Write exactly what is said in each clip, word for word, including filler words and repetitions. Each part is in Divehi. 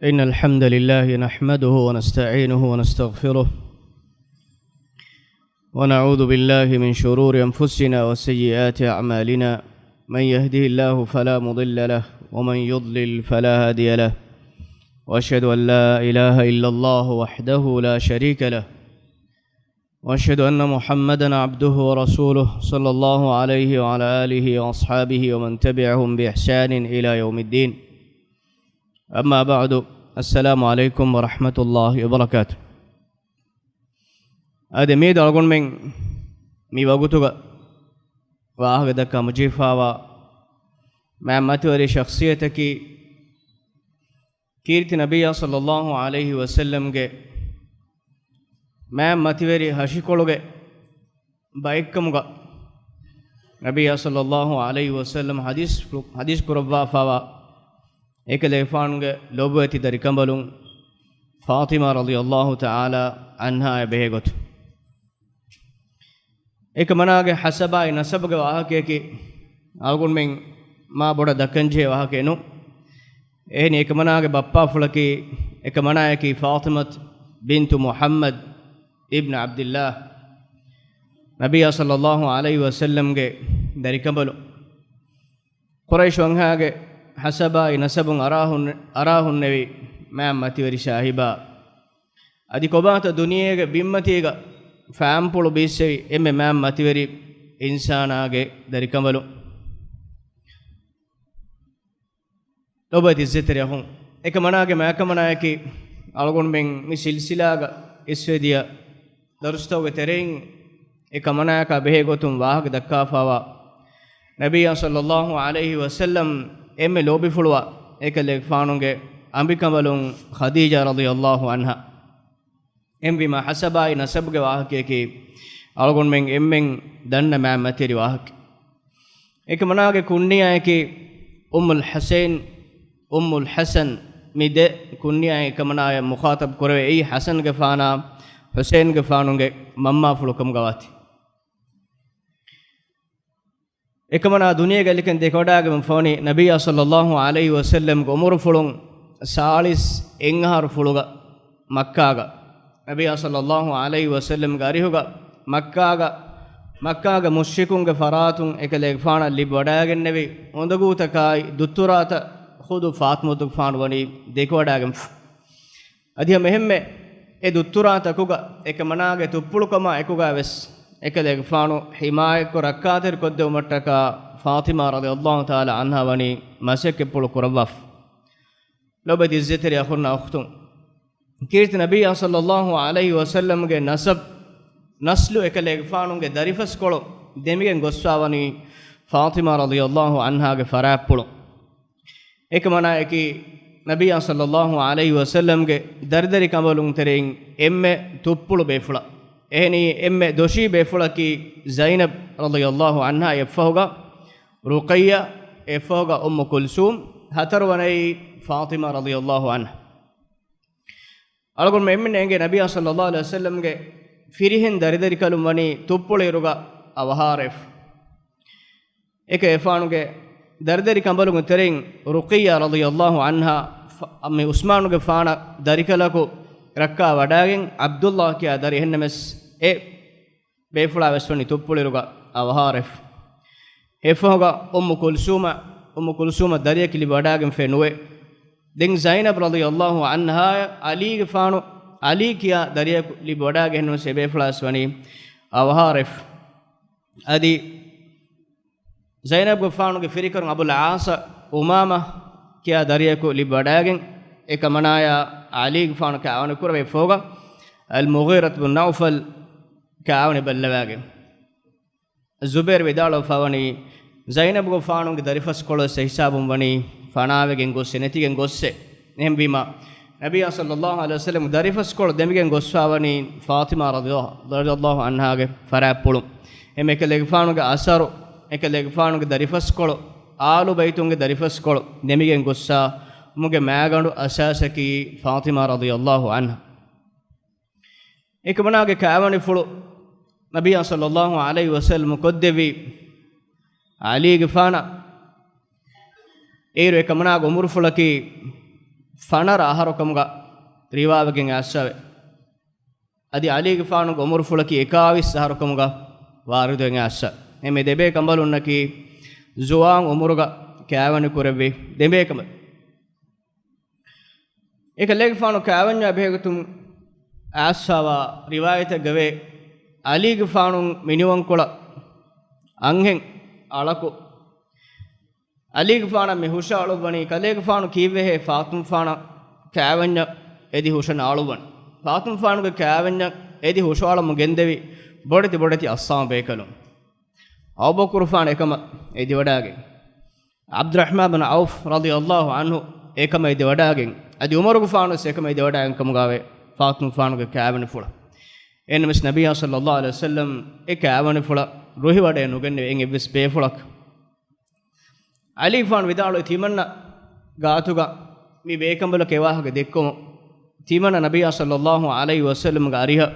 إن الحمد لله نحمده ونستعينه ونستغفره، ونعوذ بالله من شرور أنفسنا وسيئات أعمالنا. من يهده الله فلا مضل له، ومن يضلل فلا هادي له. وأشهد أن لا إله إلا الله وحده لا شريك له، وأشهد أن محمدا عبده ورسوله، صلى الله عليه وعلى آله وأصحابه ومن تبعهم بإحسان إلى يوم الدين. أما بعد، السلام عليكم ورحمة الله وبركاته. އަދި މިއަދު އަޅުގަނޑުމެން މި ވަގުތުގަ ވާހަކަ ދައްކާ މުޖީފާވާ މާތް މަތިވެރި ޝަޚްޞިއްޔަތަކީ، ކީރިތި ނަބިއްޔާ ޞައްލައްލާހު ޢަލައިހި ވަސައްލަމްގެ މާތް މަތިވެރި ހަށިކޮޅުގެ ބައެއްކަމުގަ ނަބިއްޔާ ޞައްލައްލާހު ޢަލައިހި ވަސައްލަމް ޙަދީޘް، ޙަދީޘް ކުރައްވާފާވާ އެކަލޭގެފާނުގެ ލޯބިވެތި ދަރިކަނބަލުން ފާޠިމާ ރަޟިޔައްލާހު ތަޢާލާ ޢަންހާއާ ބެހޭގޮތުން. އެކަމަނާގެ ޙަސަބާއި ނަސަބުގެ ވާހަކަޔަކީ އަޅުގަނޑުމެން މާ ބޮޑަށް ދައްކަންޖެހޭ ވާހަކައެއް ނޫން. އެހެނީ އެކަމަނާގެ ބައްޕާފުޅަކީ، އެކަމަނާޔަކީ ފާޠިމަތު ބިންތު މުޙައްމަދު އިބްނު ޢަބްދިއްލާހް، ނަބިއްޔާ ޞައްލައްލާހު ޢަލައިހި ވަސައްލަމްގެ ދަރިކަނބަލުން. ޤުރައިޝު ވަންހާގެ ޙަސަބާއި ނަސަބުން އަރާހުން، އަރާހުންނެވި މާތް މަތިވެރި ސާހިބާ، އަދި ކޮބާތަ ދުނިޔޭގެ ބިންމަތީގަ ފާންޕުޅު ބީއްސެވި އެންމެ މާތް މަތިވެރި އިންސާނާގެ ދަރިކަނބަލުން. ލޯބިވެތި ޢިއްޒަތްތެރި އަޚުން، އެކަމަނާގެ މާތްކަމަނާޔަކީ އަޅުގަނޑުމެން މި ސިލްސިލާގަ އިސްވެދިޔަ ދަރުސްތަކުގެ ތެރެއިން އެކަމަނާޔަކާ ބެހޭ ގޮތުން ވާހަކަ ދައްކާފާވާ، ނަބިއްޔާ ޞައްލައްލާހު ޢަލައިހި ވަސައްލަމް އެންމެ ލޯބިފުޅުވާ އެކަލޭގެފާނުގެ އަނބިކަނބަލުން ޚަދީޖާ ރަޟިޔައްލާހު ޢަންހާ. އެހެންވީމާ، ޙަސަބާއި ނަސަބުގެ ވާހަކަޔަކީ އަޅުގަނޑުމެން އެންމެން ދަންނަ މާތް މަތިވެރި ވާހަކަ. އެކަމަނާގެ ކުންނިޔާއަކީ އުއްމުލް ޙަސަން، އުއްމުލް ޙަސަން، މި ދެ ކުންނިޔާއިން އެކަމަނާޔަށް މުޚާޠަބު ކުރެވޭ. އެއީ ޙަސަންގެފާނާ ޙުސައިންގެފާނުގެ މަންމާފުޅު ކަމުގަވާތީ. އެކަމަނާ ދުނިޔޭގެ އަލިކަން ދެކެވަޑައިގެންފަވަނީ ނަބިއްޔާ ޞައްލައްލާހު ޢަލައިހި ވަސައްލަމްގެ އުމުރުފުޅުން ސާޅީސް އެއް އަހަރު ފުޅުގަ މައްކާގަ. ނަބިއްޔާ ޞައްލައްލާހު ޢަލައިހި ވަސައްލަމްގެ އަރިހުގަ މައްކާގަ، މައްކާގެ މުޝްރިކުންގެ ފަރާތުން އެކަލޭގެފާނަށް ލިބިވަޑައިގެންނެވި އުނދަގޫތަކާއި ދުއްތުރާތައް ޚުދު ފާޠިމަތުގެފާނު ވަނީ ދެކެވަޑައިގެންފަ. އަދި ހަމަ އެހެންމެ އެ ދުއްތުރާތަކުގަ އެކަމަނާގެ ތުއްޕުޅުކަމާ އެކުގަ ވެސް އެކަލޭގެފާނު ޙިމާޔަތްކޮށް ރައްކާތެރިކޮށްދެވުމަށްޓަކާ ފާޠިމާ ރަޟިޔައްލާހު ތަޢާލާ ޢަންހާ ވަނީ މަސައްކަތްޕުޅު ކުރައްވާފަ. ލޯބިވެތި ޢިއްޒަތްތެރި އަޚުންނާ އުޚްތުން، ކީރިތި ނަބިއްޔާ ޞައްލައްލާހު ޢަލައިހި ވަސައްލަމްގެ ނަސަބް، ނަސްލު އެކަލޭގެފާނުގެ ދަރިފަސްކޮޅު ދެމިގެން ގޮސްފާވަނީ ފާޠިމާ ރަޟިޔައްލާހު ޢަންހާގެ ފަރާތްޕުޅުން. އެކަމަނާޔަކީ، ނަބިއްޔާ ޞައްލައްލާހު ޢަލައިހި ވަސައްލަމްގެ ދަރިދަރި ކަނބަލުން ތެރެއިން އެންމެ ތުއްޕުޅު ބޭފުޅާ. އެހެނީ، އެންމެ ދޮށީ ބޭފުޅަކީ ޒައިނަބް ރަޟިޔައްލާހު ޢަންހާ، އެއްފަހުގަ ރުޤައްޔާ، އެއްފަހުގަ އުއްމު ކުލްސޫމް، ހަތަރުވަނައީ ފާޠިމާ ރަޟިޔައްލާހު ޢަންހާ. އަޅުގަނޑުމެން އެނގޭ، ނަބިއްޔާ ޞައްލައްލާހު ޢަލައިހި ވަސައްލަމްގެ ފިރިހެން ދަރިދަރިކަލުން ވަނީ ތުއްޕުޅު އިރުގަ އަވަހާރަވެފަ. އެކަލޭގެފާނުގެ ދަރިދަރި ކަނބަލުންގެ ތެރެއިން ރުޤިއްޔާ ރަޟިޔައްލާހު ޢަންހާ، މި ޢުސްމާނުގެފާނަށް ދަރިކަލަކު ރައްކާ ވަޑައިގެން، ޢަބްދުﷲ ކިޔާ ދަރި އެހެންނަމަސް އެ ބޭފުޅާ ވެސް ވަނީ ތުއްޕުޅު އިރުގަ އަވަހާރަވެފަ. އެއްފަހުގަ އުއްމު ކުލްސޫމަށް، އުއްމު ކުލްސޫމަށް ދަރިއަކީ ލިބި ވަޑައިގެންފައެއް ނުވޭ. ދެން ޒައިނަބް ރަޟިޔައްލާހު ޢަންހާއަށް ޢަލީގެފާނު، ޢަލީ ކިޔާ ދަރިއަކު ލިބި ވަޑައިގެން ނުވެސް އެ ބޭފުޅާ ވެސް ވަނީ އަވަހާރަވެފަ. އަދި ޒައިނަބްގެފާނުގެ ފިރިކަރުން އަބުލް ޢާޞަށް އުމާމާ ކިޔާ ދަރިއަކު ލިބި ވަޑައިގެން، އެކަމަނާޔާ ޢަލީގެފާނު ކާވަނި ކުރެވޭ. އެއްފަހުގަ އަލްމުޣީރަތު ބިން ނައުފަލް ކާވަނި ބައްލަވައިގެން. ޒުބޭރު ވިދާޅުވެފަވަނީ، ޒައިނަބްގެފާނުގެ ދަރިފަސްކޮޅު ވެސް އެހިސާބުން ވަނީ ފަނާވެގެން ގޮއްސެ، ނެތިގެން ގޮއްސެ. އެހެންވީމާ، ނަބިއްޔާ ޞައްލައްލާހު ޢަލައިހި ވަސައްލަމްގެ ދަރިފަސްކޮޅު ދެމިގެން ގޮސްފާވަނީ ފާޠިމާ ރަޟިޔަ، ރަޟިޔައްލާހު ޢަންހާގެ ފަރާތްޕުޅުން. އެހެން އެކަލޭގެފާނުގެ އަސަރު، އެކަލޭގެފާނުގެ ދަރިފަސްކޮޅު، އާލު ބައިތުންގެ ދަރިފަސްކޮޅު ދެމިގެން ގޮއްސާ މުގެ މައިގަނޑު އަސާސަކީ ފާޠިމާ ރަޟިޔައްލާހު ޢަންހާ. އެކަމަނާގެ ކާވަނިފުޅު ނަބިއްޔާ ޞައްލައްލާހު ޢަލައިހި ވަސައްލަމް ކޮށްދެއްވީ ޢަލީގެފާނަށް. އޭރު އެކަމަނާގެ އުމުރުފުޅަކީ ފަނަރަ އަހަރުކަމުގަ ރިވާވެގެން އައްސަވެ. އަދި ޢަލީގެފާނުގެ އުމުރުފުޅަކީ އެކާވީސް އަހަރުކަމުގަ ވާރިދުވެގެން އައްސަ. އެމެ ދެބޭ ކަނބަލުންނަކީ ޒުވާން އުމުރުގަ ކާވެނި ކުރެއްވި ދެބޭ ކަނބަލު. އެކަލޭގެފާނު ކާވެންޏާ ބެހޭގޮތުން އައްސަވާ ރިވާޔަތެއްގަވޭ، ޢަލީގެފާނު މިނިވަންކޮޅަށް އަންހެން އަޅަކު ޢަލީގެފާނަށް މި ހުށައަޅުއްވަނީ، ކަލޭގެފާނު ކީއްވެހޭ ފާޠުމަފާނަށް ކާވެންޏަށް އެދި ހުށަން އަޅުއްވަން؟ ފާޠުމަފާނުގެ ކާވެންޏަށް އެދި ހުށައަޅަމުން ގެންދެވި ބޮޑެތި ބޮޑެތި އައްސާމް ބޭކަލުން. އަބޫބަކުރުފާނު އެކަމަށް އެދިވަޑާގެން، ޢަބްދުއްރަޙްމާން ބިން ޢައުފް ރަޟިޔަﷲ ޢަންހު އެކަމަށް އެދިވަޑާގެން، އަދި ޢުމަރުގެފާނުވެސް އެކަމަށް އެދިވަޑާގެން ކަމުގައިވޭ ފާޠުމަފާނުގެ ކާވެނިފުޅަށް. އެހެންނަމަވެސް ނަބިއްޔާ ޞައްލައްލާހު ޢަލައިހި ވަސައްލަމް އެ ކާވެނިފުޅަށް ރުހިވަޑައެއް ނުގެންނެވި އެއްވެސް ބޭފުޅަކަށް. ޢަލީގެފާނު ވިދާޅުވި، ތިމަންނަ ގާތުގަ މި ބޭކަނބަލަކަށް އެވާހަކަ ދެއްކުމުން، ތިމަންނަ ނަބިއްޔާ ޞައްލައްލާހު ޢަލައިހި ވަސައްލަމްގެ އަރިހަށް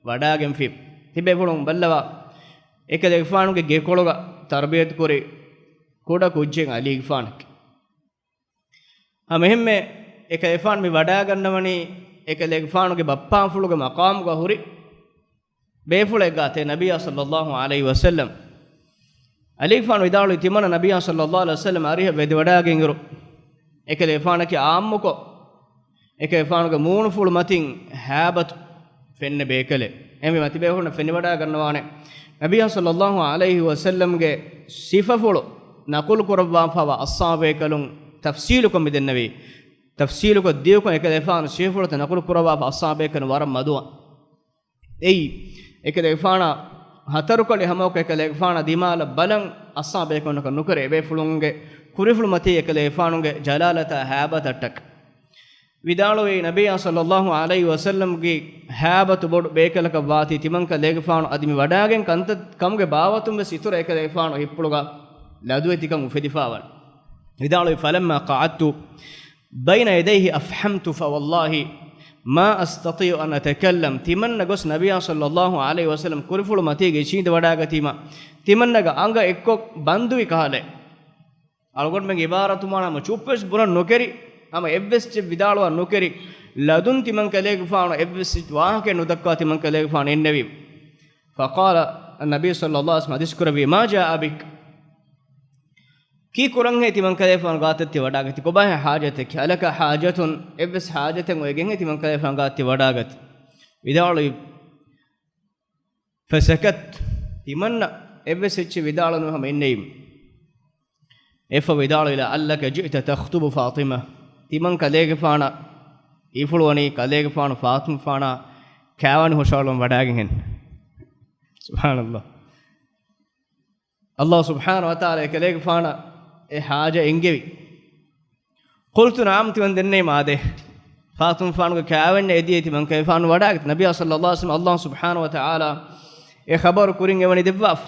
ވަޑާގެންފި. ތިބޭފުޅުން ބައްލަވާ، އެކަލޭގެފާނުގެ ގެކޮޅުގަ ތަރުބިޔަތުކުރި ކުޑަ ކުއްޖެއް ޢަލީގެފާނަކީ. ހަމަ އެހެންމެ އެކަލޭގެފާނު މި ވަޑާގަންނަވަނީ އެކަލޭގެފާނުގެ ބައްޕާފުޅުގެ މަޤާމުގަ ހުރި ބޭފުޅެއް ގާތެއް، ނަބިއްޔާ ޞައްލައްލާހު ޢަލައިހި ވަސައްލަމް. ޢަލީގެފާނު ވިދާޅުވި، ތިމަންނަ ނަބިއްޔާ ޞައްލައްލާހު ޢަލައިހި ވަސައްލަމް އަރިހަށް ވެދިވަޑާގެން އިރު، އެކަލޭގެފާނަކީ ޢާއްމުކޮށް، އެކަލޭގެފާނުގެ މޫނުފުޅު މަތިން ހައިބަތު ފެންނަ ބޭކަލެއް. އެހެންވީމަ ތިބޭފުޅުންނަށް ފެނިވަޑާގަންނަވާނެ، ނަބިއްޔާ ޞައްލައްލާހު ޢަލައިހި ވަސައްލަމްގެ ސިފަފުޅު ނަޤުލު ކުރައްވާފައިވާ އައްސާމް ބޭކަލުން ތަފްޞީލުކޮށް މިދެންނެވީ. ތަފްޞީލުކޮށް ދިޔުކޮށް އެކަލޭގެފާނު ސިފަފުޅުތައް ނަޤުލު ކުރައްވާފަ އައްސާމް ބޭކަލުން ވަރަށް މަދުވާން. އެއީ، އެކަލޭގެފާނާ ހަތަރުކަޅި ހަމައަކު އެކަލޭގެފާނާ ދިމާލަށް ބަލަން އައްސާމް ބޭކަލުންނަކަށް ނުކެރޭ. އެބޭފުޅުންގެ ކުރިފުޅު މަތީ އެކަލޭގެފާނުގެ ޖަލާލަތާ ހައިބަތަށްޓަކައި. ވިދާޅުވީ، ނަބިއްޔާ ޞައްލައްލާހު ޢަލައިހި ވަސައްލަމްގެ ހައިބަތު ބޮޑު ބޭކަލަކަށް ވާތީ ތިމަން ކަލޭގެފާނު އަދި މި ވަޑާގެން ކަންތައް ކަމުގެ ބާވަތުން ވެސް އިތުރަށް އެކަލޭގެފާނު ހިތްޕުޅުގަ ލަދުވެތިކަން އުފެދިފަވަން. ވިދާޅުވީ، فلما قعدت بين يديه أفحمت فوالله ما أستطيع أن أتكلم. ތިމަންނަ ގޮސް ނަބިއްޔާ ޞައްލައްލާހު ޢަލައިހި ވަސައްލަމް ކުރިފުޅު މަތީގަ އިށީނދެވަޑާގަތީމަ، ތިމަންނަގެ އަނގަ އެއްކޮށް ބަންދުވި ކަހަލަ. އަޅުގަނޑުމެންގެ އިބާރާތު މާނަ ހަމަ ޗުއްޕުވެސް ބުނަން ނުކެރި، ހަމަ އެއްވެސް އެއްޗެއް ވިދާޅުވާ ނުކެރި، ލަދުން ތިމަން ކަލޭގެފާނު އެއްވެސް ވާހަކައެއް ނުދައްކާ ތިމަން ކަލޭގެފާނު އިންނެވީ. فقال النبي صلى الله عليه وسلم، ޙަދީޘް ކުރެއްވީ، ما جاء بك؟ ކީ ކުރަންހޭ ތިމަން ކަލޭގެފާނު ގާތަށް ތި ވަޑާގަތީ؟ ކޮބާހޭ ޙާޖަތަކީ؟ ألك حاجة؟ އެއްވެސް ޙާޖަތެއް އޮވެގެންހޭ ތިމަން ކަލޭގެފާނު ގާތަށް ތި ވަޑާގަތީ؟ ވިދާޅުވީ، فسكت. ތިމަންނަ އެއްވެސް އެއްޗެއް ވިދާޅުނު ހަމަ އިންނެވީމަ. އެއަށްފަހު ވިދާޅުވި، لعلك جئت تخطب فاطمة. ތިމަން ކަލޭގެފާނަށް ހީފުޅުވަނީ ކަލޭގެފާނު ފާޠިމަތުފާނާ ކާވެނި ހުށައަޅުވަން ވަޑާގެންހެން. ސުބްޙާނަﷲ. ﷲ ސުބްޙާނަހޫ ވަތަޢާލާ އެކަލޭގެފާނަށް އެ ޙާޖަތް އެންގެވި. قلت نعم، ތިމަން ދެންނެވި އާދޭ. ފާޠިމަތުފާނުގެ ކާވެންޏަށް އެދިޔައީ ތިމަން ކަލޭގެފާނު ވަޑާގަތީ. ނަބިއްޔާ ޞައްލައްލާހު ޢަލައިހި ވަސައްލަމަ ﷲ ސުބްޙާނަހޫ ވަތަޢާލާ އެ ޚަބަރު ކުރިން އެވަނީ ދެއްވާފަ.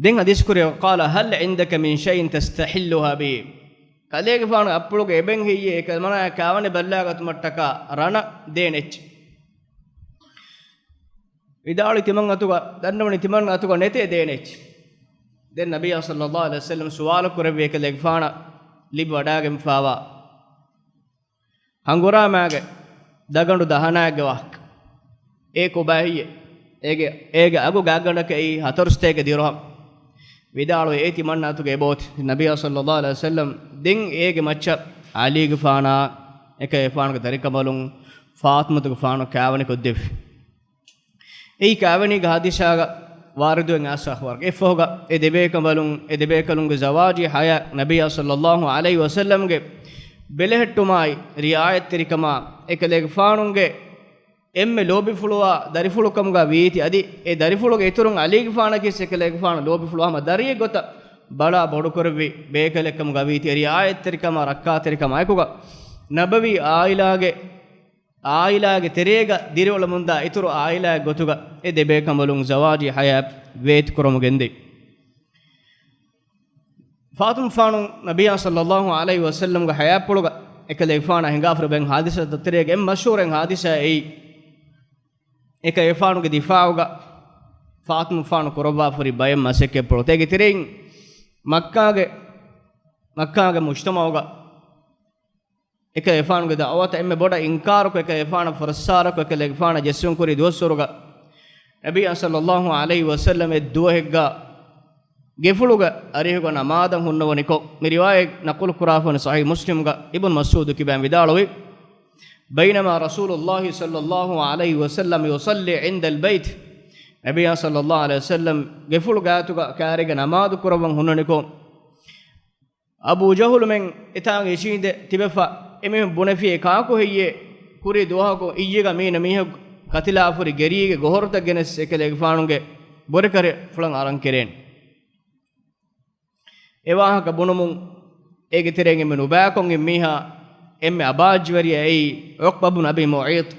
ދެން ޙަދީޘް ކުރި، قال هل عندك من شيء تستحلها بي؟ ކަލޭގެފާނު އަތްޕުޅުގަ އެބައިން ހެއްޔޭ އެ ކަލޭގެފާނާ ކާވެނި ބައްލަވާގަތުމަށްޓަކާ ރަނަށް ދޭނެ އެއްޗެއް؟ ވިދާޅުވީ، ތިމަން އަތުގަ، ދަންނަވަނީ ތިމަން އަތުގަ ނެތޭ ދޭނެ އެއްޗެއް. ދެން ނަބިއްޔާ ޞައްލައްލާހު ޢަލައިހި ވަސައްލަމަ ސުވާލު ކުރެއްވި އެކަލޭގެފާނަށް ލިބި ވަޑާގެންފާވާ ހަނގުރާމާގެ ދަގަނޑު ދަހަނާއެއްގެ ވާހަކަ. އޭ ކޮބާ ހެއްޔޭ؟ އޭގެ، އޭގެ އަގު ގާތްގަނޑަކަށް އެއީ ހަތަރުސަތޭކަ ދިރުހަމް. ވިދާޅުވި، އޭ ތިމަންނަ އަތުގަ އެބައޮތޭ. ނަބިއްޔާ ޞައްލައްލާހު ޢަލައިހި ވަސައްލަމަ ދެން އޭގެ މައްޗަށް ޢަލީގެފާނާ އެކަލޭގެފާނުގެ ދަރިކަނބަލުން ފާޠިމަތުގެފާނު ކާވެނި ކޮށްދެއްވި. އެއީ ކާވެނީގެ ޙާދިސާގަ ވާރިދުވެގެން އައިސް އަޚްބާރު. އެއަށްފަހުގަ އެ ދެބޭކަނބަލުން، އެ ދެބޭކަލުންގެ ޒަވާޖީ ޙަޔާތް، ނަބިއްޔާ ޞައްލައްލާހު ޢަލައިހި ވަސައްލަމަގެ ބެލެހެއްޓުމާއި ރިޢާޔަތްތެރިކަމާ، އެކަލޭގެފާނުގެ އެންމެ ލޯބިފުޅުވާ ދަރިފުޅުކަމުގަ ވީތީ، އަދި އެ ދަރިފުޅުގެ އިތުރުން ޢަލީގެފާނަކީ އެކަލޭގެފާނު ލޯބިފުޅުވާ ހަމަ ދަރިއެއް ގޮތަށް ބަލާ ބޮޑުކުރެއްވި ބޭކަލެއްކަމުގަ ވީތީ، އެ ރިޢާޔަތްތެރިކަމާ ރައްކާތެރިކަމާ އެކުގަ ނަބަވީ ޢާއިލާގެ ޢާއިލާގެ ތެރޭގަ ދިރިއުޅެމުންދާ އިތުރު ޢާއިލާއެއް ގޮތުގަ އެ ދެބޭކަނބަލުން ޒަވާޖީ ޙަޔާތް ވޭތުކުރަމުގެންދި. ފާޠިމަތުފާނު ނަބިއްޔާ ޞައްލައްލާހު ޢަލައިހި ވަސައްލަމްގެ ޙަޔާތްޕުޅުގަ އެކަލޭގެފާނާ ހިނގާފަ ބައެއް ޙާދިސާތައް ތެރޭގަ އެންމެ މަޝްހޫރު އެއް ޙާދިސާ އެއީ، އެކަލޭގެފާނުގެ ދިފާޢުގަ ފާޠިމަތުފާނު ކުރައްވާފަ ހުރި ބައެއް މަސައްކަތްޕުޅު. އޭގެ ތެރެއިން މައްކާގެ، މައްކާގެ މުޖްތަމަޢުގަ އެކަލޭގެފާނުގެ ދަޢުވަތަށް އެންމެ ބޮޑަށް އިންކާރުކޮށް، އެކަލޭގެފާނަށް ފުރައްސާރަކޮށް، އެކަލޭގެފާނަށް ޖެއްސުން ކުރި ދުވަސްވަރުގަ ނަބިއްޔާ ޞައްލައްލާހު ޢަލައިހި ވަސައްލަމް އެއްދުވަހެއްގަ ގެފުޅުގަ އަރިހުގަ ނަމާދަށް ހުންނަވަނިކޮށް، މި ރިވާޔަތް ނަޤުލު ކުރާފަވަނީ ޞަޙީޙު މުސްލިމްގަ. އިބްނު މަސްޢޫދު ކިބައިން ވިދާޅުވި، بينما رسول الله صلى الله عليه وسلم يصلي عند البيت، ނަބިއްޔާ ޞައްލައްލާހު ޢަލައިހި ވަސައްލަމް ގެފުޅު ގާތުގަ ކާރިގަ ނަމާދު ކުރައްވަން ހުންނަނިކޮށް، އަބޫ ޖަހުލުމެން އެތާނގަ އިށީނދެ ތިބެފަ، އެމީހުން ބުނެފިއޭ ކާކު ހެއްޔޭ؟ ކުރީ ދުވަހަކު އިއްޔެގަ މީނަ މީހަކު ކަތިލާފަ ހުރި ގެރީގެ ގޮހޮރުތައް ގެނެސް އެކަލޭގެފާނުގެ ބުރަކަރި ފުޅަށް އަރަން ކެރޭނެ. އެ ވާހަކަ ބުނުމުން އޭގެ ތެރެއިން އެންމެ ނުބައިކޮށް އިން މީހާ، އެންމެ އަބާއްޖަވެރިޔާ އެއީ ޢުޤްބަ ބުނު އަބީ މުޢައިޠު.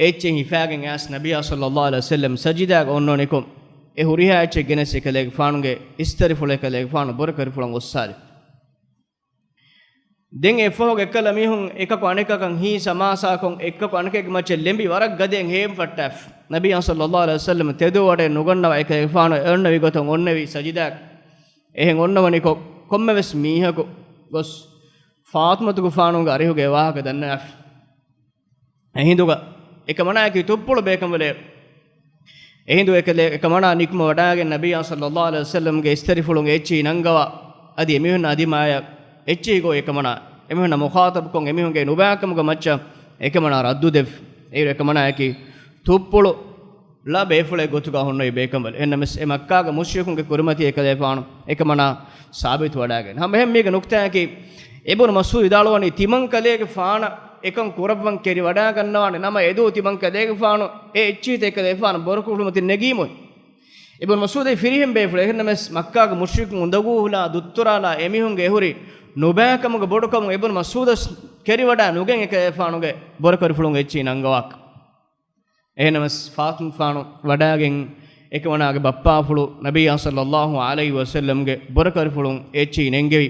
އެއްޗެއް ހިފާގެން އައިސް ނަބިއްޔާ ޞައްލައްލާހު ޢަލައިހި ވަސައްލަމް ސަޖިދާގަ އޮންނަވަނިކޮށް، އެ ހުރިހާ އެއްޗެއް ގެނެސް އެކަލޭގެފާނުގެ އިސްތަށިފުޅަށް އެކަލޭގެފާނު ބުރަކަރިފުޅަށް އޮއްސާލި. ދެން އެއަށްފަހުގަ އެއްކަލަ މީހުން އެކަކު އަނެކަކަށް ހީސް ހަމާސާކޮށް، އެއްކަކު އަނެކެއްގެ މައްޗަށް ލެނބި ވަރަށް ގަދައިން ހޭން ފައްޓާފި. ނަބިއްޔާ ޞައްލައްލާހު ޢަލައިހި ވަސައްލަމް ތެދުވަޑައެއް ނުގަންނަވާ އެކަލޭގެފާނު އެ އޮންނެވި ގޮތަށް އޮންނެވި ސަޖިދާ. އެހެން އޮންނަވަނިކޮށް، ކޮންމެވެސް މީހަކު ގޮސް ފާޠިމަތުގެފާނުގެ އަރިހުގަ އެ ވާހަކަ ދަންނަވާފި. އެހިނދުގަ އެކަމަނާއަކީ ތުއްޕުޅު ބޭކަނބަލެއް. އެހިނދު އެކަލޭ-، އެކަމަނާ ނިކުމެވަޑައިގެން ނަބިއްޔާ ޞައްލައްލާހު ޢަލައިހި ވަސައްލަމްގެ އިސްތަށިފުޅުން އެއްޗިހި ނަންގަވާ، އަދި އެމީހުންނާ ދިމާޔަށް އެއްޗިހި ގޮވި އެކަމަނާ، އެމީހުންނާ މުޚާޠަބުކޮށް، އެމީހުންގެ ނުބައިކަމުގެ މައްޗަށް އެކަމަނާ ރައްދު ދެއްވި. އޭރު އެކަމަނާއަކީ ތުއްޕުޅު ޅަ ބޭފުޅެއް ގޮތުގަ ހުންނެވި ބޭކަނބަލެއް. އެހެންނަމަވެސް، އެ މައްކާގެ މުޝްރިކުންގެ ކުރިމަތީ އެކަލޭފާނު އެކަމަނާ ސާބިތުވަޑައިގެން. ހަމަ އެހެން މީގެ ނުކްތާއަކީ، އިބްނު މަސްޢޫދު ވިދާޅުވަނީ، ތިމަން ކަލޭގެފާނަށް އެކަން ކުރައްވަން ކެރިވަޑައިގަންނަވާނެ ނަމަ، އެދުވަހު ތިމަން ކަލޭގެފާނު އެ އެއްޗިހިތައް އެކަލޭފާނު ބުރަކަރިފުޅުމަތިން ނެގީމު. އިބްނު މަސްޢޫދަކީ ފިރިހެން ބޭފުޅެއް. އެހެންނަމަވެސް، މައްކާގެ މުޝްރިކުން އުނދަގޫ ހުލާ ދުއްތުރާލާ އެމީހުންގެ އެހުރި ނުބައިކަމުގެ ބޮޑުކަމުން އިބްނު މަސްޢޫދަށް ކެރިވަޑައި ނުގެން އެކަލޭފާނުގެ ބުރަކަރިފުޅުން އެއްޗިހި ނަންގަވާކަށް. އެހެންނަމަވެސް، ފާޠިމަތުގެފާނު ވަޑައިގެން އެކަމަނާގެ ބައްޕާފުޅު ނަބިއްޔާ ޞައްލައްލާހު ޢަލައިހި ވަސައްލަމްގެ ބުރަކަރިފުޅުން އެއްޗިހި ނެންގެވި.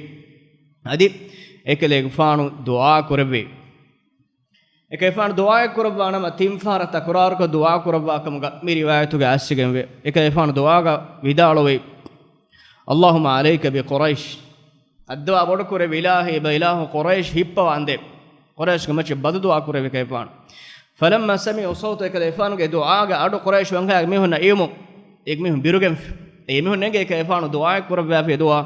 އަދި އެކަލޭގެފާނު ދުޢާ ކުރެއްވި. އެކަލޭގެފާނު ދުޢާއެއް ކުރައްވާ ނަމަ، ތިން ފަހަރަށް ތަކުރާރުކޮށް ދުޢާ ކުރައްވާ ކަމުގަ މި ރިވާޔަތުގަ އައިސްގެންވޭ. އެކަލޭގެފާނު ދުޢާގަ ވިދާޅުވީ، اللهم عليك بقريش. އައްދަވާ ބޮޑުކުރެއްވި އިލާހީ، އެބަ އިލާހު ޤުރައިޝް ހިއްޕަވާނދޭ. ޤުރައިޝްގެ މައްޗަށް ބަދުދުޢާ ކުރެއްވި އެކަލޭގެފާނު. فلما سمعوا صوته، އެކަލޭގެފާނުގެ ދުޢާގެ އަޑު ޤުރައިޝް ވަންހައިގެ މީހުންނަށް އިވުމުން، އެ މީހުން ބިރުގެންފި. އެ މީހުން ނެނގޭ އެކަލޭގެފާނު ދުޢާއެއް ކުރައްވާފި އެ ދުޢާ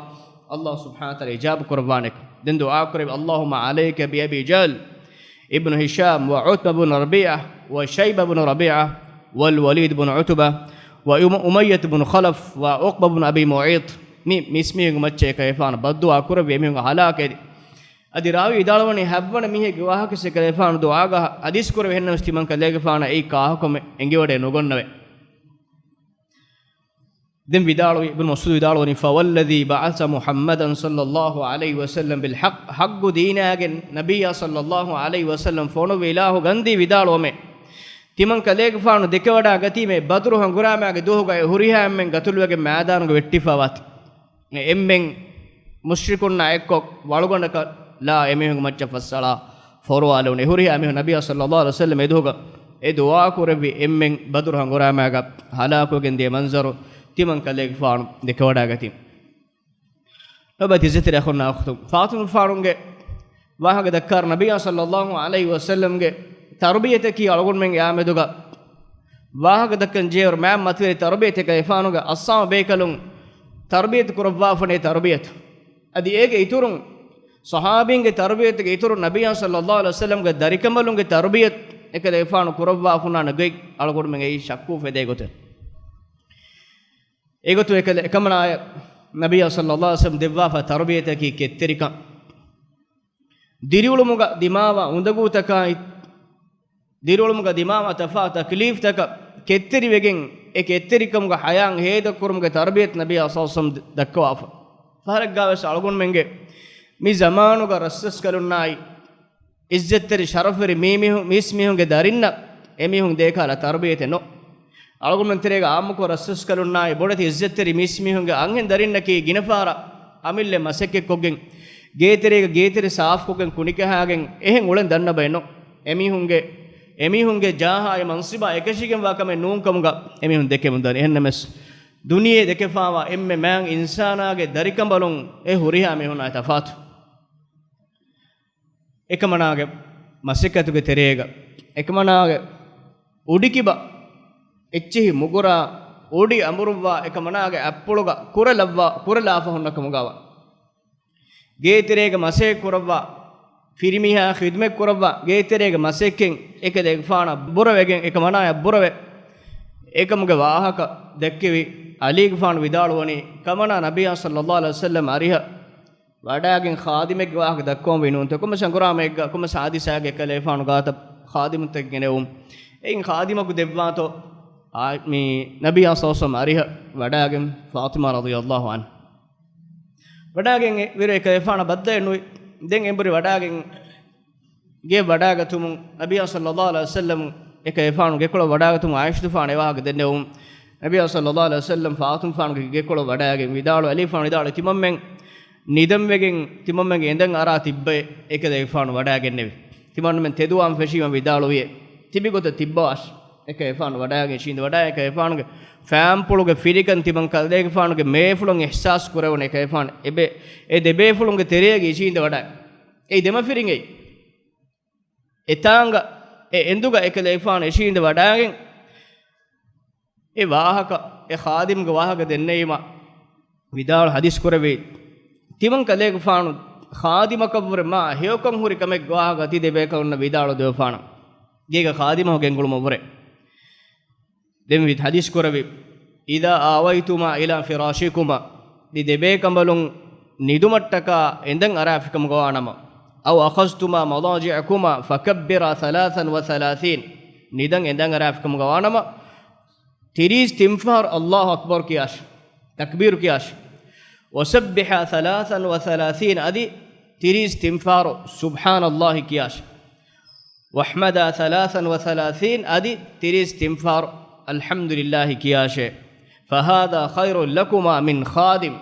ﷲ ސުބްޙާނަހޫ ވަތަޢާލާ އިޖާބަ ކުރައްވާނެ. ދެން ދުޢާ ކުރެއްވި، اللهم عليك بأبي جهل ابن هشام وعتبة بن ربيعة وشيبة بن ربيعة والوليد بن عتبة وأمية بن خلف وعقبة بن أبي معيط. މި މީސްމީހުންގެ މައްޗަށް އެކަލޭގެފާނު ބައްދުޢާ ކުރެއްވި އެމީހުންގެ ހަލާކަށް. އަދި ރާވީ ވިދާޅުވަނީ، ހަތްވަނަ މީހެއްގެ ވާހަކަ އެކަލޭގެފާނު ދުޢާގަ ޙަދީޘް ކުރެވި، އެހެންނަމަވެސް ތިމަން ކަލޭގެފާނަށް އެއީ ކާކުކަމެއް އެނގިވަޑައެއް ނުގަންނަވައެއް. ދެން ވިދާޅުވި، އިބްނު މަސްޢޫދު ވިދާޅުވަނީ، فوالذي بعث محمدا صلى الله عليه وسلم بالحق، ޙައްޤު ދީނާގެން ނަބިއްޔާ ޞައްލައްލާހު ޢަލައިހި ވަސައްލަމް ފޮނުއްވި އިލާހު ގަންދީ ވިދާޅުވަމޭ. ތިމަން ކަލޭގެފާނު ދެކެވަޑާ ގަތީމޭ ބަދުރު ހަނގުރާމާގެ ދުވަހުގައި ހުރިހާ އެންމެން ގަތުލުވެގެން މައިދާނުގަ ވެއްޓިފަވާތީ. އެންމެން މުޝްރިކުންނާ އެއްކޮށް ވަޅުގަނޑަކަށް ލާ އެމީހުންގެ މައްޗަށް ފައްސަޅާ ފޮރުވާލެވުނު. އެ ހުރިހާ އެމީހުން ނަބިއްޔާ ޞައްލައްލާހު ޢަލައިހި ވަސައްލަމް އެދުވަހުގަ އެ ދުޢާ ކުރެއްވި އެންމެން ބަދުރު ހަނގުރާމާގަ ހަލާކުވެގެން ދިޔަ މަންޒަރު ތިމަން ކަލޭގެފާނު ދެކެވަޑާގަތީ. ލޮބުވެތި ޢިއްޒަތްތެރި އަޚުންނާ އުޚްތުން، ފާޠިމަތުގެފާނުގެ ވާހަކަ ދައްކާއިރު، ނަބިއްޔާ ޞައްލައްލާހު ޢަލައިހި ވަސައްލަމްގެ ތަރުބިޔަތަކީ އަޅުގަނޑުމެންގެ އާމެދުގަ ވާހަކަ ދައްކަން ޖެހޭއިރު، މާތް މަތިވެރި ތަރުބިޔަތެއް އެކަލޭގެފާނުގެ އަޞްޙާބު ބޭކަލުން ތަރުބިޔަތު ކުރައްވާފަނޭ ތަރުބިޔަތު. އަދި އޭގެ އިތުރުން ޞަޙާބީންގެ ތަރުބިޔަތުގެ އިތުރުން ނަބިއްޔާ ޞައްލައްލާހު ޢަލައިހި ވަސައްލަމްގެ ދަރިކަނބަލުންގެ ތަރުބިޔަތު އެކަލޭގެފާނު ކުރައްވާފަނާނެ ގޮތް އަޅުގަނޑުމެން އެއީ ޝައްކު އުފެދޭ ގޮތެއް. އެގޮތުން އެކަލޭ-، އެކަމަނާއަށް ނަބިއްޔާ ޞައްލައްލާހު ޢަލައިހި ވަސައްލަމް ދެއްވާފަ ތަރުބިޔަތަކީ ކެތްތެރިކަން. ދިރިއުޅުމުގަ ދިމާވާ އުނދަގޫތަކާއި، ދިރިއުޅުމުގަ ދިމާވާ ތަފާ ތަކްލީފްތަކަށް ކެތްތެރިވެގެން، އެ ކެތްތެރިކަމުގަ ޙަޔާތް ހޭދަކުރުމުގެ ތަރުބިޔަތު ނަބިއްޔާ ޞައްލައްލާހު ޢަލައިހި ވަސައްލަމް ދައްކަވާފަ. ފަހަރެއްގާވެސް އަޅުގަނޑުމެންގެ މި ޒަމާނުގަ ރަސްރަސްކަލުންނާއި، ޢިއްޒަތްތެރި ޝަރަފުވެރި މީ މީހު-، މީސްމީހުންގެ ދަރިންނަށް އެމީހުން ދޭކަހަލަ ތަރުބިޔަތެއް ނޯ. އަޅުގަނޑުމެން ތެރޭގަ އާއްމުކޮށް ރަސްރަސްކަލުންނާއި ބޮޑެތި ޢިއްޒަތްތެރި މީސްމީހުންގެ އަންހެން ދަރިންނަކީ ގިނަ ފަހަރަށް އަމިއްލަ މަސައްކަތްކޮށްގެން، ގޭތެރޭގަ ގޭތެރެ ސާފުކޮށްގެން ކުނިކަހާގެން އެހެން އުޅެން ދަންނަ ބައެއް ނޯ. އެމީހުންގެ، އެމީހުންގެ ޖާހާއި މަންސިބާ އެކަށީގެންވާ ކަމެއް ނޫން ކަމުގަ އެމީހުން ދެކެމުން ދާނެ. އެހެންނަމަވެސް، ދުނިޔެ ދެކެފާވާ އެންމެ މާތް އިންސާނާގެ ދަރިކަނބަލުން އެ ހުރިހާ މީހުންނާ ތަފާތު. އެކަމަނާގެ މަސައްކަތުގެ ތެރޭގަ، އެކަމަނާގެ އުޑިކިބަ އެއްޗިހި މުގުރާ، އުޑި އަނބުރުއްވާ، އެކަމަނާގެ އަތްޕުޅުގަ ކުރެލައްވާ، ކުރެލާފަ ހުންނަ ކަމުގަވާ. ގޭތެރޭގަ މަސައްކަތް ކުރައްވާ، ފިރިމީހާ ޚިދުމަތް ކުރައްވާ، ގޭތެރޭގެ މަސައްކަތް އެކަލޭގެފާނަށް ބުރަވެގެން، އެކަމަނާޔަށް ބުރަވެ. އެކަމުގެ ވާހަކަ ދެއްކެވި ޢަލީގެފާނު ވިދާޅުވަނީ، ކަމަނާ ނަބިއްޔާ ޞައްލައްލާހު ޢަލައިހި ވަސައްލަމް އަރިހަށް ވަޑާގެން ޚާދިމެއްގެ ވާހަކަ ދައްކަވަންވީ ނޫންތޯ؟ ކޮންމެސް އަނގުރާމައެއްގަ، ކޮންމެސް ޙާދިސާއެއްގަ އެކަލޭގެފާނު ގާތަށް ޚާދިމުންތަކެއް ގެނެވުން. އެއިން ޚާދިމަކު ދެއްވާތޯ؟ އާ، މި ނަބިއްޔާ ޞައްލައްލާހު ޢަލައިހި ވަސައްލަމް އަރިހަށް ވަޑާގެން ފާޠިމާ ރަޟިޔައްލާހު ޢަންހާ. ވަޑާގެން އެ ވެރި އެކަލޭގެފާނަށް ބައްދަލެއް ނުވި. ދެން އެނބުރި ވަޑާގެން ގެ ވަޑާގަތުމުން، ނަބިއްޔާ ޞައްލައްލާހު ޢަލައިހި ވަސައްލަމް އެކަލޭގެފާނު ގެކޮޅަށް ވަޑާގަތުމުން ޢާއިޝަތުފާނަށް އެވާހަކަ ދެންނެވުމުން، ނަބިއްޔާ ޞައްލައްލާހު ޢަލައިހި ވަސައްލަމް ފާޠިމާފާނުގެ ގެކޮޅަށް ވަޑާގެން ވިދާޅު، ޢަލީފާނު ވިދާޅު، ތިމަންމެން ނިދަން ވެގެން ތިމަންމެންގެ އެނދަން އަރާ ތިއްބައޭ އެކަލޭގެފާނު ވަޑާގެންނެވި. ތިމަންމެން ތެދުވާން ފެށީމަ ވިދާޅުވިއޭ ތިބި ގޮތަށް ތިއްބަވާށި. އެކަލޭގެފާނު ވަޑާގެން އިށީނދެ ވަޑާ، އެކަލޭގެފާނުގެ ފާންޕުޅުގެ ފިރިކަން ތިމަން ކަލޭގެފާނުގެ މޭފުޅުން އިޙްސާސް ކުރެވުނު އެކަލޭގެފާނު އެބެ-، އެ ދެބޭފުޅުންގެ ތެރޭގަ އިށީނދެ ވަޑާ. އެއީ ދެމަފިރިން އެއީ. އެތާނގަ އެ އެނދުގަ އެކަލޭގެފާނު އިށީނދެ ވަޑާގެން އެ ވާހަކަ، އެ ޚާދިމްގެ ވާހަކަ ދެންނެވީމަ ވިދާޅު ޙަދީޘް ކުރެއްވި، ތިމަން ކަލޭގެފާނު ޚާދިމަކަށްވުރެ މާ ހެޔޮކަން ހުރި ކަމެއްގެ ވާހަކަ ތި ދެބޭކަލުންނަށް ވިދާޅު ދެވެފާނަން. ގޭގަ ޚާދިމަކު ގެންގުޅުމަށްވުރެ. ދެން ވި-، ޙަދީޘް ކުރެއްވި، إذا آويتما إلى فراشكما، ތި ދެބޭކަނބަލުން ނިދުމަށްޓަކާ އެނދަން އަރާފިކަމުގަވާނަމަ، أو أخذتما مضاجعكما فكبرا ثلاثا وثلاثين، ނިދަން އެނދަން އަރާފިކަމުގަވާނަމަ، ތިރީސް ތިން ފަހަރު الله أكبر ކިޔާށި، ތަކްބީރު ކިޔާށި. وسبحا ثلاثا وثلاثين، އަދި ތިރީސް ތިން ފަހަރު سبحان الله ކިޔާށި. واحمدا ثلاثا وثلاثين، އަދި ތިރީސް ތިން ފަހަރު الحمد لله ކިޔާށޭ. فهذا خير لكما من خادم،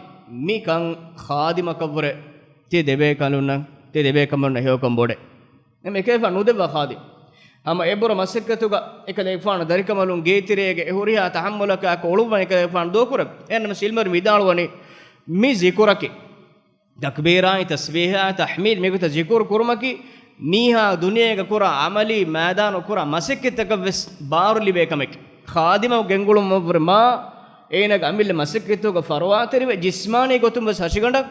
މިކަން ޚާދިމަކަށްވުރެ ތި ދެބޭކަލުންނަށް، ތި ދެބޭކަނބަލުންނަށް ހެޔޮކަން ބޮޑޭ. ނަމަ އެކަލޭގެފާނު ނުދެއްވާ ޚާދިމް. ހަމަ އެބުރަ މަސައްކަތުގަ އެކަލޭގެފާނު ދަރިކަނބަލުން ގޭތެރޭގެ އެ ހުރިހާ ތަޙައްމުލަކާއެކު އުޅުއްވަން އެކަލޭގެފާނު ދޫކުރެއްވި. އެހެންނަމަ ޢިލްމުވެރިން ވިދާޅުވަނީ މި ޒިކުރަކީ، ތަކްބީރާއި ތަސްބީޙާއި ތަޙްމީދު މިގޮތަށް ޒިކުރު ކުރުމަކީ، މީހާ ދުނިޔޭގަ ކުރާ ޢަމަލީ މައިދާނު ކުރާ މަސައްކަތްތަކަށް ވެސް ބާރު ލިބޭ ކަމެކޭ. ޚާދިމަކު ގެންގުޅުމަށްވުރެ މާ އޭނާގެ އަމިއްލަ މަސައްކަތްތަކުގަ ފަރުވާތެރިވެ، ޖިސްމާނީ ގޮތުން ވެސް ހަށިގަނޑަށް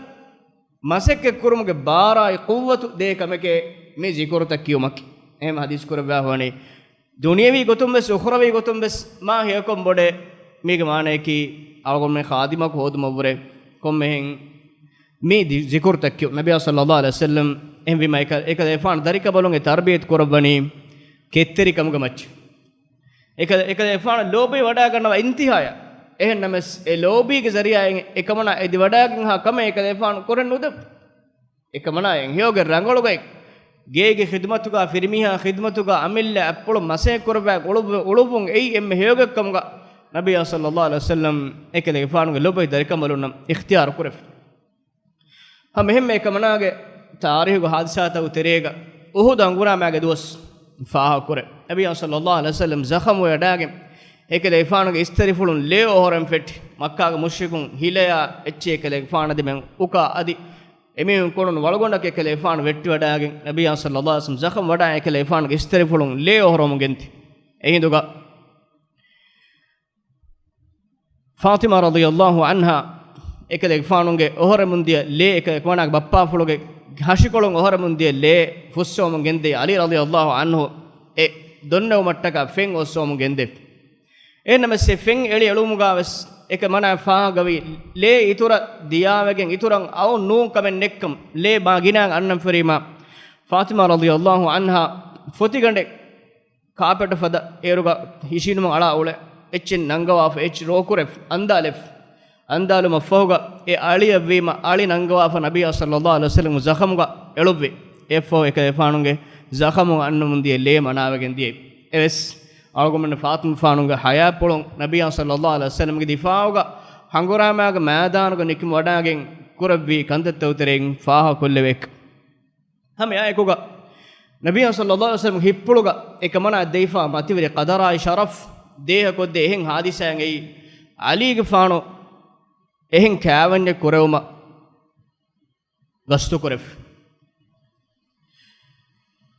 މަސައްކަތްކުރުމުގެ ބާރާއި ޤުއްވަތު ދޭ ކަމެކޭ މި ޒިކުރުތައް ކިޔުމަކީ. އެހެން ޙަދީޘް ކުރެއްވާފަވަނީ، ދުނިޔަވީ ގޮތުން ވެސް އުޚްރަވީ ގޮތުން ވެސް މާ ހެޔޮކަން ބޮޑޭ. މީގެ މާނަޔަކީ، އަޅުގަނޑުމެން ޚާދިމަކު ހޯދުމަށްވުރެ ކޮންމެހެން މި ދި-، ޒިކުރުތައް ކިޔުން. ނަބިއްޔާ ޞައްލައްލާހު ޢަލައިހި ވަސައްލަމް އެހެންވީމަ އެކަ-، އެކަލޭގެފާނު ދަރިކަނބަލުން އެ ތަރްބިޔަތު ކުރައްވަނީ ކެތްތެރިކަމުގެ މައްޗަށް. އެކަ-، އެކަލޭގެފާނަށް ލޯބިވެ ވަޑާގަންނަވާ އިންތިހާޔަށް. އެހެންނަމަވެސް، އެ ލޯބީގެ ޒަރީޢާއިން އެކަމަނާ އެދިވަޑާގެންހާ ކަމެއް އެކަލޭގެފާނު ކުރަން ނުދެއްވި. އެކަމަނާ އެހެން ހެޔޮގެ ރަނގަޅުގައި ގޭގެ ޚިދުމަތުގަ، ފިރިމީހާ ޚިދުމަތުގަ އަމިއްލަ އަތްޕުޅު މަސައްކަތް ކުރައްވާ އުޅުއްވެ-، އުޅުއްވުން އެއީ އެންމެ ހެޔޮގެ ކަމުގަ ނަބިއްޔާ ޞައްލައްލާހު ޢަލައިހި ވަސައްލަމް އެކަލޭގެފާނުގެ ލޮބުވެތި ދަރިކަނބަލުންނަށް އިޚްތިޔާރު ކުރެއްވި. ހަމަ އެހެންމެ އެކަމަނާގެ ތާރީޚުގެ ޙާދިސާތަކުގެ ތެރޭގަ އުޙުދު ހަނގުރާމާގެ ދުވަސް ފާހަގަކުރޭ. ނަބިއްޔާ ޞައްލައްލާހު ޢަލައިހި ވަސައްލަމް ޒަޚަމުވެވަޑާގެން އެކަލޭގެފާނުގެ އިސްތަށިފުޅުން ލޭ އޮހޮރަން ފެއްޓި، މައްކާގެ މުޝްރިކުން ހިލަޔާ އެއްޗެހި އެކަލޭގެފާނަށް ދެމެން އުކާ އަދި އެމީހުން ކޮޅުން ވަޅުގަނޑަކަށް އެކަލޭގެފާނު ވެއްޓިވަޑާގެން، ނަބިއްޔާ ޞައްލައްލާހު ޢަލައިހި ވަސައްލަމް ޒަޚަމް ވަޑާ އެކަލޭގެފާނުގެ އިސްތަށިފުޅުން ލޭ އޮހޮރަމުން ގެންދި. އެހިނދުގަ ފާޠިމާ ރަޟިޔައްލާހު ޢަންހާ އެކަލޭގެފާނުގެ އޮހޮރަމުން ދިޔަ ލޭ، އެކަލޭގެފާނާގެ ބައްޕާފުޅުގެ ހަށިކޮޅުން އޮހޮރަމުން ދިޔަ ލޭ ފުއްސަވަމުން ގެންދޭ. ޢަލީ ރަޟިޔައްލާހު ޢަންހު އެ ދޮންނެވުމަށްޓަކާ ފެން އޮއްސަވަމުން ގެންދެވި. އެހެންނަމަވެސް އެ ފެން އެޅި އެޅުމުގަވެސް އެކަމަނާ ފާހަގަވި ލޭ އިތުރަށް ދިޔާވެގެން އިތުރަށް އައު ނޫން ކަމެއް ނެއްކަމް ލޭ މާ ގިނައިން އަންނަން ފެށީމާ، ފާޠިމާ ރަޟިޔައްލާހު ޢަންހާ ފޮތިގަނޑެއް ކާޕެޓު ފަދަ އޭރުގަ ހިށީނުމަށް އަޅާ އުޅެ އެއްޗެއް ނަންގަވާފަ އެއްޗެއް ރޯކުރެފަ އަންދާލެފަ. އަންދާލުމަށްފަހުގަ އެ އަޅިއަށްވީމަ އަޅި ނަންގަވާފަ ނަބިއްޔާ ޞައްލައްލާހު ޢަލައިހި ވަސައްލަމް ޒަޚަމުގަ އެޅުއްވި. އެއަށްފަހު އެކަލޭގެފާނުގެ ޒަޚަމު އަންނަމުން ދިޔަ ލޭ މަނާވެގެން ދިޔައީ. އެވެސް އަޅުގަނޑުމެން ފާޠިމާފާނުގެ ޙަޔާތްޕުޅުން ނަބިއްޔާ ޞައްލައްލާހު ޢަލައިހި ވަސައްލަމްގެ ދިފާޢުގަ ހަނގުރާމާގެ މައިދާނުގަ ނިކުމެވަޑާގެން ކުރެއްވި ކަންތައްތަކުގެ ތެރެއިން ފާހަގަކޮށްލެވޭ. ހަމަ އެއާއެކުގަ ނަބިއްޔާ ޞައްލައްލާހު ޢަލައިހި ވަސައްލަމްގެ ހިތްޕުޅުގަ އެކަމަނާ ދެވިފާ މަތިވެރި ޤަދަރާއި ޝަރަފް ދޭހަކޮށްދޭ އެހެން ޙާދިސާއެއް އެއީ ޢަލީގެފާނު އެހެން ކާވެންޏެއް ކުރެވުމަށް ގަސްތުކުރެފަ.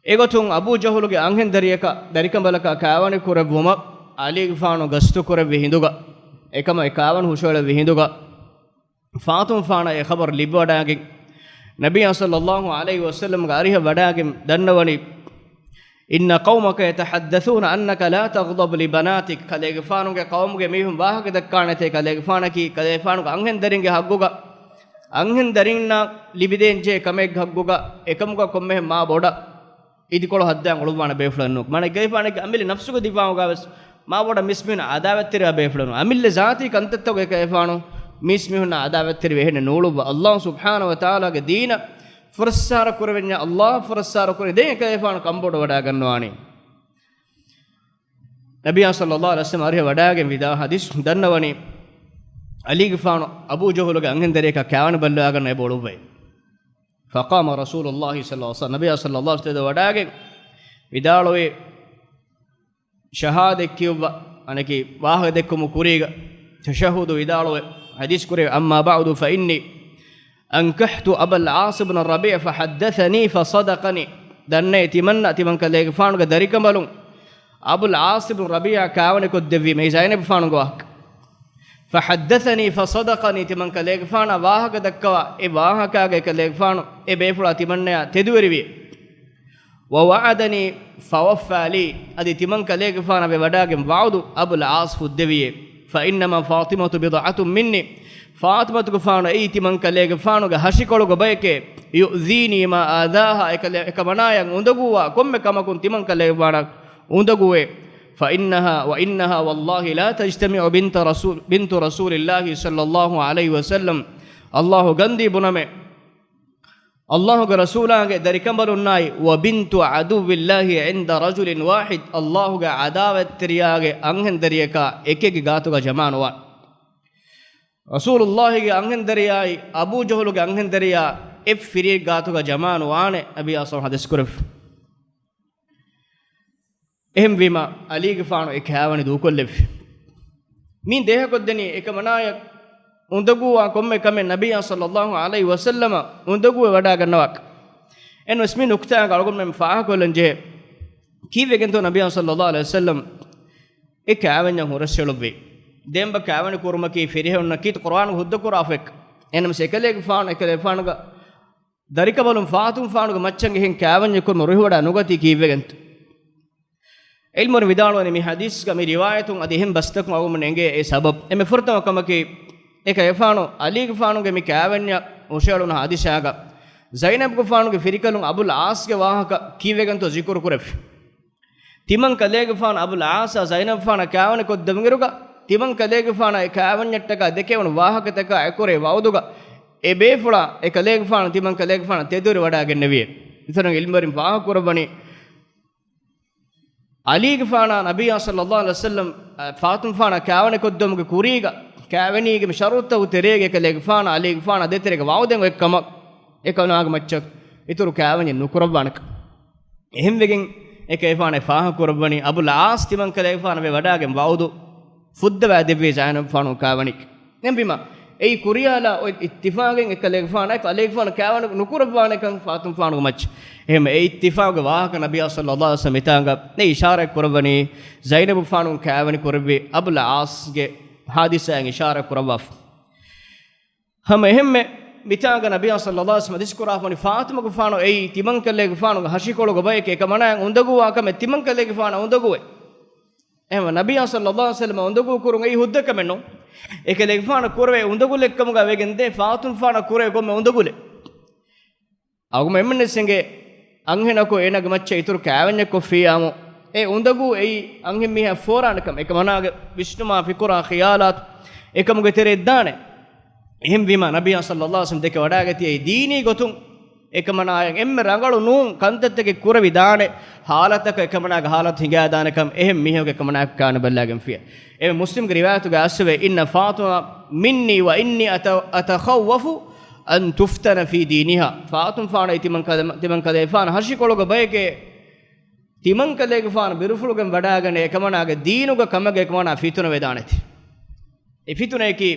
އެގޮތުން އަބޫ ޖަހުލުގެ އަންހެންދަރިޔަކަށް ދަރިކަނބަލަކާ ކާވަނި ކުރެއްވުމަށް ޢަލީގެފާނު ގަސްތުކުރެއްވި ހިނދުގަ، އެކަމަށް އެ ކާވަނި ހުށައެޅެއްވި ހިނދުގަ، ފާޠިމަތުފާނަށް އެ ޚަބަރު ލިބިވަޑާގެން، ނަބިއްޔާ ޞައްލައްލާހު ޢަލައިހި ވަސައްލަމްގެ އަރިހަށް ވަޑާގެން ދަންނަވަނީ، إن قومك يتحدثون أنك لا تغضب لبناتك، ކަލޭގެފާނުގެ ޤައުމުގެ މީހުން ވާހަކަ ދައްކާނެތޭ، ކަލޭގެފާނަކީ ކަލޭގެފާނުގެ އަންހެންދަރިންގެ ޙައްޤުގަ، އަންހެންދަރިންނާ ލިބިދޭންޖެހޭ ކަމެއްގެ ޙައްޤުގަ އެކަމުގަ ކޮންމެހެން މާ ބޮޑަށް އިދިކޮޅު ހައްދާން އުޅުއްވާނެ ބޭފުޅެއް ނޫން. މާނަ އެކަލޭގެފާނަކީ އަމިއްލަ ނަފްސުގެ ދިފާޢުގަވެސް މާ ބޮޑަށް މީސްމީހުންނާ އަދާވަތްތެރިވާ ބޭފުޅެއް ނޫން. އަމިއްލަ ޒާތީ ކަންތައްތަކުގަ އެކަލޭގެފާނު މީސްމީހުންނާ އަދާވަތްތެރިވެ އެހެނެއް ނޫޅުއްވާ. ﷲ ސުބްޙާނަހޫ ވަތަޢާލާގެ ދީނަށް ފުރައްސާރަ ކުރެވެންޏާ ﷲ ފުރައްސާރަ ކުރެ ދެން އެކަލޭގެފާނު ކަންބޮޑުވަޑާގަންނަވާނީ. ނަބިއްޔާ ޞައްލައްލާހު ޢަލައިހި ވަސައްލަމް އަރިހަށް ވަޑާގެން ވިދާ ޙަދީޘް ދަންނަވަނީ، ޢަލީގެފާނު އަބޫ ޖަހުލުގެ އަންހެންދަރިޔަކާ ކާވަނި ބައްލަވާގަންނަ އެބަ އުޅުއްވައި. فقام رسول الله صلى الله عليه وسلم، ނަބިއްޔާ ޞައްލައްލާހު ޢަލައިހި ވަސައްލަމް ވަޑާގެން ވިދާޅުވި، ޝަހާދަތް ކިޔުއްވާ، އަނެކީ ވާހަކަ ދެއްކުމުގެ ކުރީގަ ތަޝައްހުދު ވިދާޅުވެ ޙަދީޘް ކުރެވި، أما بعد فإني أنكحت أبا العاص بن الربيع فحدثني فصدقني. ދަންނައި ތިމަންނަ ތިމަން ކަލޭގެފާނުގެ ދަރިކަނބަލުން އަބުލް ޢާޞް ބިން ރަބީޢާ ކާވަނި ކޮށްދެއްވީ މެއި ޒައިނަބުފާނުގެ ވާހަކަ. فحدثني فصدقني، ތިމަން ކަލޭގެފާނާ ވާހަކަ ދައްކަވާ އެ ވާހަކާގައި ކަލޭގެފާނު އެ ބޭފުޅާ ތިމަންނަޔާ ތެދުވެރިވި. ووعدني فوفى لي، އަދި ތިމަން ކަލޭގެފާނަށް ވެވަޑާގެން ވަޢުދު އަބުލް ޢާޞް ފުއްދެވިއޭ. فإنما فاطمة بضعة مني، ފާޠިމަތުގެފާނު އެއީ ތިމަން ކަލޭގެފާނުގެ ހަށިކޮޅުގެ ބަޔެކޭ. يؤذيني ما آذاها، އެކަލޭ-، އެކަމަނާޔަށް އުނދަގޫވާ ކޮންމެ ކަމަކުން ތިމަން ކަލޭގެފާނަށް އުނދަގޫވޭ. فإنها، وإنها والله لا تجتمع بنت رسول، بنت رسول الله صلى الله عليه وسلم، ﷲ ގަންދީ ބުނަމޭ، ﷲގެ ރަސޫލާގެ ދަރިކަނބަލުންނާއި، وبنت عدو الله عند رجل واحد، ﷲގެ ޢަދާވަތްތެރިޔާގެ އަންހެންދަރިޔަކާ އެކެއްގެ ގާތުގަ ޖަމާނުވާނެ. ރަސޫލުﷲގެ އަންހެންދަރިޔާއި އަބޫ ޖަހުލުގެ އަންހެންދަރިޔާ އެއް ފިރިއެއްގެ ގާތުގަ ޖަމާނުވާނެ، ނަބިއްޔާ ޞައްލައްލާހު ޢަލައިހި ވަސައްލަމް ޙަދީޘް ކުރެއްވި. އެހެންވީމަ، ޢަލީގެފާނު އެ ކާވަނި ދޫކޮށްލެއްވި. މި ދޭހަކޮށްދެނީ އެކަމަނާޔަށް އުނދަގޫވާ ކޮންމެ ކަމެއް ނަބިއްޔާ ޞައްލައްލާހު ޢަލައިހި ވަސައްލަމަށް އުނދަގޫވެ ވަޑާގަންނަވާކަށް. އެންވެސް މި ނުކްތާގަ އަޅުގަނޑުމެން ފާހަގަކޮށްލަން ޖެހޭ، ކީއްވެގެންތޯ ނަބިއްޔާ ޞައްލައްލާހު ޢަލައިހި ވަސައްލަމް އެ ކާވެންޏަށް ހުރަސްއެޅުއްވީ؟ ދެންބަ ކާވަނި ކުރުމަކީ ފިރިހެނުންނަކީ ޤުރުއާނުގަ ހުއްދަ ކުރާފައެއް. އެންވެސް އެކަލޭގެފާނު، އެކަލޭގެފާނުގެ ދަރިކަނބަލުން ފާޠިމަތުގެފާނުގެ މައްޗަށް އެހެން ކާވަންޏެއް ކުރުމަށް ރުހިވަޑާ ނުގަތީ ކީއްވެގެންތޯ؟ ޢިލްމުވެރިން ވިދާޅުވަނީ މި ޙަދީޘްގަ މި ރިވާޔަތުން އަދި އެހެން ބަސްތަކުން އަޅުގަނޑުމެން އެނގޭ އެ ސަބަބު. އެންމެ ފުރަތަމަ ކަމަކީ، އެކަލޭގެފާނު ޢަލީގެފާނުގެ މި ކާވެންޏަށް ހުށައެޅުނު ޙާދިސާގަ ޒައިނަބުގެފާނުގެ ފިރިކަލުން އަބުލް ޢާޞްގެ ވާހަކަ ކީއްވެގެންތޯ ޒިކުރު ކުރެއްވި. ތިމަން ކަލޭގެފާނު އަބުލް ޢާޞާ ޒައިނަބުފާނަށް ކާވަނި ކޮށްދެވުނުއިރުގަ، ތިމަން ކަލޭގެފާނަށް އެ ކާވެންޏަށްޓަކާ ދެކެވުނު ވާހަކަތަކާ އެކުރެ ވަޢުދުގަ އެ ބޭފުޅާ އެ ކަލޭގެފާނު ތިމަން ކަލޭގެފާނަށް ތެދުވެރިވަޑާގެންނެވިއޭ. އިތުރަށް ޢިލްމުވެރިން ފާހަގަކުރައްވަނީ، ޢަލީގެފާނާ ނަބިއްޔާ ޞައްލައްލާހު ޢަލައިހި ވަސައްލަމް، އަ، ފާޠިމަތުގެފާނާ ކާވަނި ކޮށްދެވުމުގެ ކުރީގަ، ކާވެނީގެ މި ޝަރުޠުތަކުގެ ތެރޭގަ އެކަލޭގެފާނާ ޢަލީގެފާނާ ދޭތެރޭގަ ވަޢުދެއް އޮތްކަމަށް، އެކަމަނާގެ މައްޗަށް އިތުރު ކާވެންޏެއް ނުކުރައްވާނެކަން. އެހެންވެގެން އެކަލޭގެފާނާ ފާހަގަކުރައްވަނީ، އަބުލް ޢާޞް ތިމަން ކަލޭގެފާނަށް ވެވަޑާގެން ވަޢުދު ފުއްދަވާ ދެއްވީ ޒައިނަބުފާނު ކާވަނި. އެހެންވީމަ، އެއީ ކުރިޔާލާ އޮތް އިއްތިފާގެއް އެކަލޭގެފާނާ އެކު ޢަލީގެފާނު ކާވަނި ނުކުރައްވާނެކަން ފާޠިމަތުގެފާނުގެ މައްޗަށް. އެހެން އެ އިއްތިފާގުގެ ވާހަކަ ނަބިއްޔާ ޞައްލައްލާހު ޢަލައިހި ވަސައްލަމް މިތާނގަ އެ އިޝާރާތް ކުރައްވަނީ، ޒައިނަބުފާނު ކާވަނި ކުރެއްވި އަބުލް ޢާޞްގެ ޙާދިސާއިން އިޝާރާތް ކުރައްވާފަ. ހަމަ އެހެންމެ މިތާނގަ ނަބިއްޔާ ޞައްލައްލާހު ޢަލައިހި ވަސައްލަމް ޙަދީޘް ކުރާފަ ވަނީ ފާޠިމަގެފާނު އެއީ ތިމަން ކަލޭގެފާނުގެ ހަށިކޮޅުގެ ބަޔެކޭ، އެކަމަނާއަށް އުނދަގޫވާ ކަމެއް ތިމަން ކަލޭގެފާނަށް އުނދަގޫވޭ. އެހެންވެ، ނަބިއްޔާ ޞައްލައްލާހު ޢަލައިހި ވަސައްލަމަށް އުނދަގޫ ކުރުން އެއީ ހުއްދަ ކަމެއް ނޫން. އެކަލޭގެފާނަށް ކުރެވޭ އުނދަގުލެއް ކަމުގަ ވެގެންދޭ، ފާޠިމަތުގެފާނަށް ކުރެވޭ ކޮންމެ އުނދަގުލެއް. އަޅުގަނޑުމެން އެންމެންވެސް އެނގޭ، އަންހެނަކު އޭނާގެ މައްޗަށް އިތުރު ކާވެންޏެއް ކޮށްފިއްޔާމު، އެ އުނދަގޫ އެއީ އަންހެން މީހާ ފޯރާނެ ކަމެއް. އެކަމަނާގެ ވިސްނުމާ، ފިކުރާ، ޚިޔާލާތު އެކަމުގެ ތެރެއަށް ދާނެ. އެހެންވީމަ، ނަބިއްޔާ ޞައްލައްލާހު ޢަލައިހި ވަސައްލަމް ދެކެ ވަޑާގަތީ އެއީ ދީނީ ގޮތުން، އެކަމަނާއަށް އެންމެ ރަނގަޅު ނޫން ކަންތައްތަކެއް ކުރެވިދާނެ ޙާލަތަކަށް އެކަމަނާގެ ޙާލަތު ހިނގާދާނެކަން އެހެން މީހަކު އެކަމަނާއަކު ކާވަނި ބައްލަވާގެންފިއެވެ. އެ މުސްލިމްގެ ރިވާޔަތުގަ އައިސްފަވޭ، إن فاطمة مني وإني أت-، أتخوف أن تفتن في دينها. ފާޠިމަތުގެފާނު ތިމަން ކަލޭ-، ތިމަން ކަލޭގެފާނު ހަށިކޮޅުގެ ބަޔެކޭ، ތިމަން ކަލޭގެފާނު ބިރުފުޅުގެން ވަޑާގަނެ އެކަމަނާގެ ދީނުގެ ކަމެއްގަ އެކަމަނާ ފިތުނަވެދާނެތީ. އެ ފިތުނަޔަކީ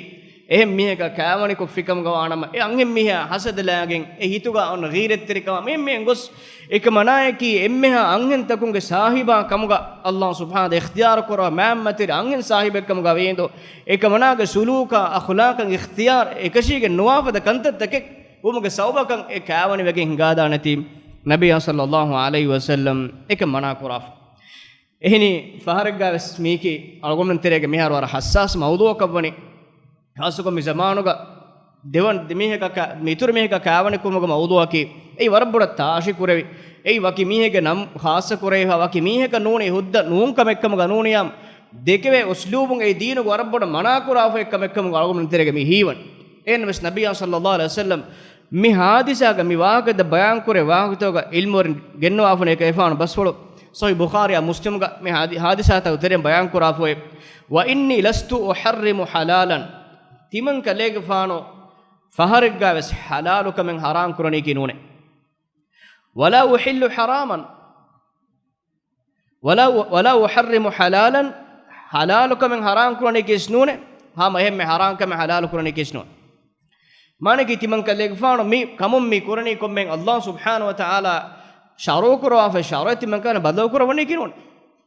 އެހެން މީހަކާ ކާވަނިކޮށްފިކަމުގަ ވާނަމަ، އެ އަންހެން މީހާ ހަސަދަލާގެން، އެ ހިތުގަ އޮންނަ ޣީރަތްތެރިކަމާ މިހެން މިހެން ގޮސް، އެކަމަނާޔަކީ އެންމެހާ އަންހެންތަކުންގެ ސާހިބާ ކަމުގަ އައްލާހު ސުބްޙާނަހޫ ވަތަޢާލާ އިޚްތިޔާރު ކުރާ މާތް މަތިރި އަންހެން ސާހިބެއްކަމުގަ ވޭންދޯ، އެކަމަނާގެ ސުލޫކާ، އަޚްލާޤަށް އިޚްތިޔާރު އެކަށީގެން ނުވާފަދަ ކަންތައްތަކެއް ވުމުގެ ސަބަބަކަށް އެ ކާވަނިވެގެން ހިނގާދާނެތީ، ނަބިއްޔާ ޞައްލައްލާހު ޢަލައިހި ވަސައްލަމް އެކަން މަނާ ކުރާފަ. އެހެނީ، ފަހަރެއްގަ ވެސް މީކީ އަޅުގަނޑުމެން ތެރޭގަ މިހާރު ވަރަށް ޙައްސާސް މައުޟޫޢަކަށް ވަނީ. ޚާއްޞަކޮށް މި ޒަމާނުގަ ދެވަން ދެ މީހަކަކަށް، މިތުރު މީހަކަށް ކާވަނިކުރުމުގެ މައުޟޫޢަކީ، އެއީ ވަރަށް ބޮޑަށް ތާށި ކުރެވި، އެއީ ވަކި މީހެއްގެ ނަން ޚާއްޞަ ކުރެވިފަ، ވަކި މީހަކަށް ނޫނީ ހުއްދަ ނޫން ކަމެއްކަމުގަ ނޫނިޔާމު، ދެކެވޭ އުސްލޫބުން އެއީ ދީނުގަ ވަރަށް ބޮޑަށް މަނާ ކުރާފަ އެއްކަމެއްކަމުގަ އަޅުގަނޑުމެން ތެރޭގަ މި ހީވަނީ. އެހެންނަމަވެސް ނަބިއްޔާ ޞައްލައްލާހު ޢަލައިހި ވަސައްލަމް މި ޙާދިސާގަ މި ވާހަކަތައް ބަޔާންކުރޭ ވާހަކަތަކުގަ ޢިލްމުވެރިން ގެންނަވާފަނޭ ކައިފާނު ބަސްފުޅު ޞަޙީޙު ބުޚާރީއާ މުސްލިމުގަ މި ޙާދި-، ޙާދިސާތަކުގެ ތެރެއިން ބަޔާންކުރާފައި، "وإني لست أحرم حلالا." ތިމަން ކަލޭގެފާނު ފަހަރެއްގަ ވެސް ޙަލާލު ކަމެއް ޙަރާން ކުރަނީކީ ނޫނޭ. "ولا أحل حراما." "ولا، ولا أحرم حلالا." ޙަލާލު ކަމެއް ޙަރާން ކުރަނީކީ ވެސް ނޫނޭ. ހަމަ އެހެންމެ ޙަރާން ކަމެއް ޙަލާލު ކުރަނީކީ ވެސް ނޫނޭ. މާނައަކީ ތިމަން ކަލޭގެފާނު މި ކަމުން މި ކުރަނީ ކޮންމެ އައްލާހު ސުބްޙާނަހޫ ވަތަޢާލާ ޝަރުޢު ކުރަވާފައި ޝަރުޢަތް ތިމަން ކަން ބަދަލު ކުރަވަނީކީ ނޫނޭ.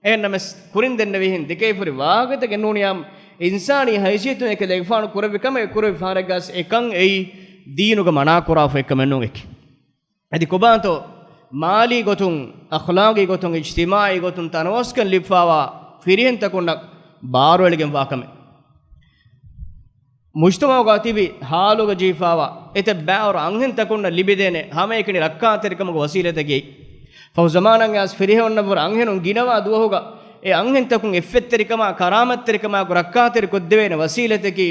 އެހެންނަމަވެސް ކުރިން ދެންނެވިހެން ދެކެވިފަހުރި ވާހަކަތަކެއް ނޫނިޔާމު، އިންސާނީ ހައިސިއްޔަތުން އެކަލޭގެފާނު ކުރެއްވި ކަމެއް ކުރެއްވި ފަހަރެއްގަސް އެކަން އެއީ ދީނުގަ މަނާ ކުރާފަ އެއްކަމެއް ނޫން އެކި. އަދި ކޮބާތޯ، މާލީ ގޮތުން، އަޚްލާގީ ގޮތުން، އިޖްތިމާޢީ ގޮތުން ތަނަވަސްކަން ލިބިފާވާ ފިރިހެންތަކުންނަށް ބާރުއެޅިގެންވާ ކަމެއް. މުޖްތަމަޢުގަ ތިބި ހާލުގަ ޖެހިފާވާ އެތައް ބައިވަރު އަންހެންތަކުންނަށް ލިބިދޭނެ ހަމައެކަނި ރައްކާތެރިކަމުގެ ވަސީލަތަކީ. ފަހު ޒަމާނަށް އައިސް ފިރިހެނުންނަށްވުރެ އަންހެނުން ގިނަވާ ދުވަހުގަ އެ އަންހެންތަކުން އެއްފަތްތެރިކަމާ، ކަރާމަތްތެރިކަމާއެކު ރައްކާތެރިކޮށްދެވޭނެ ވަސީލަތަކީ،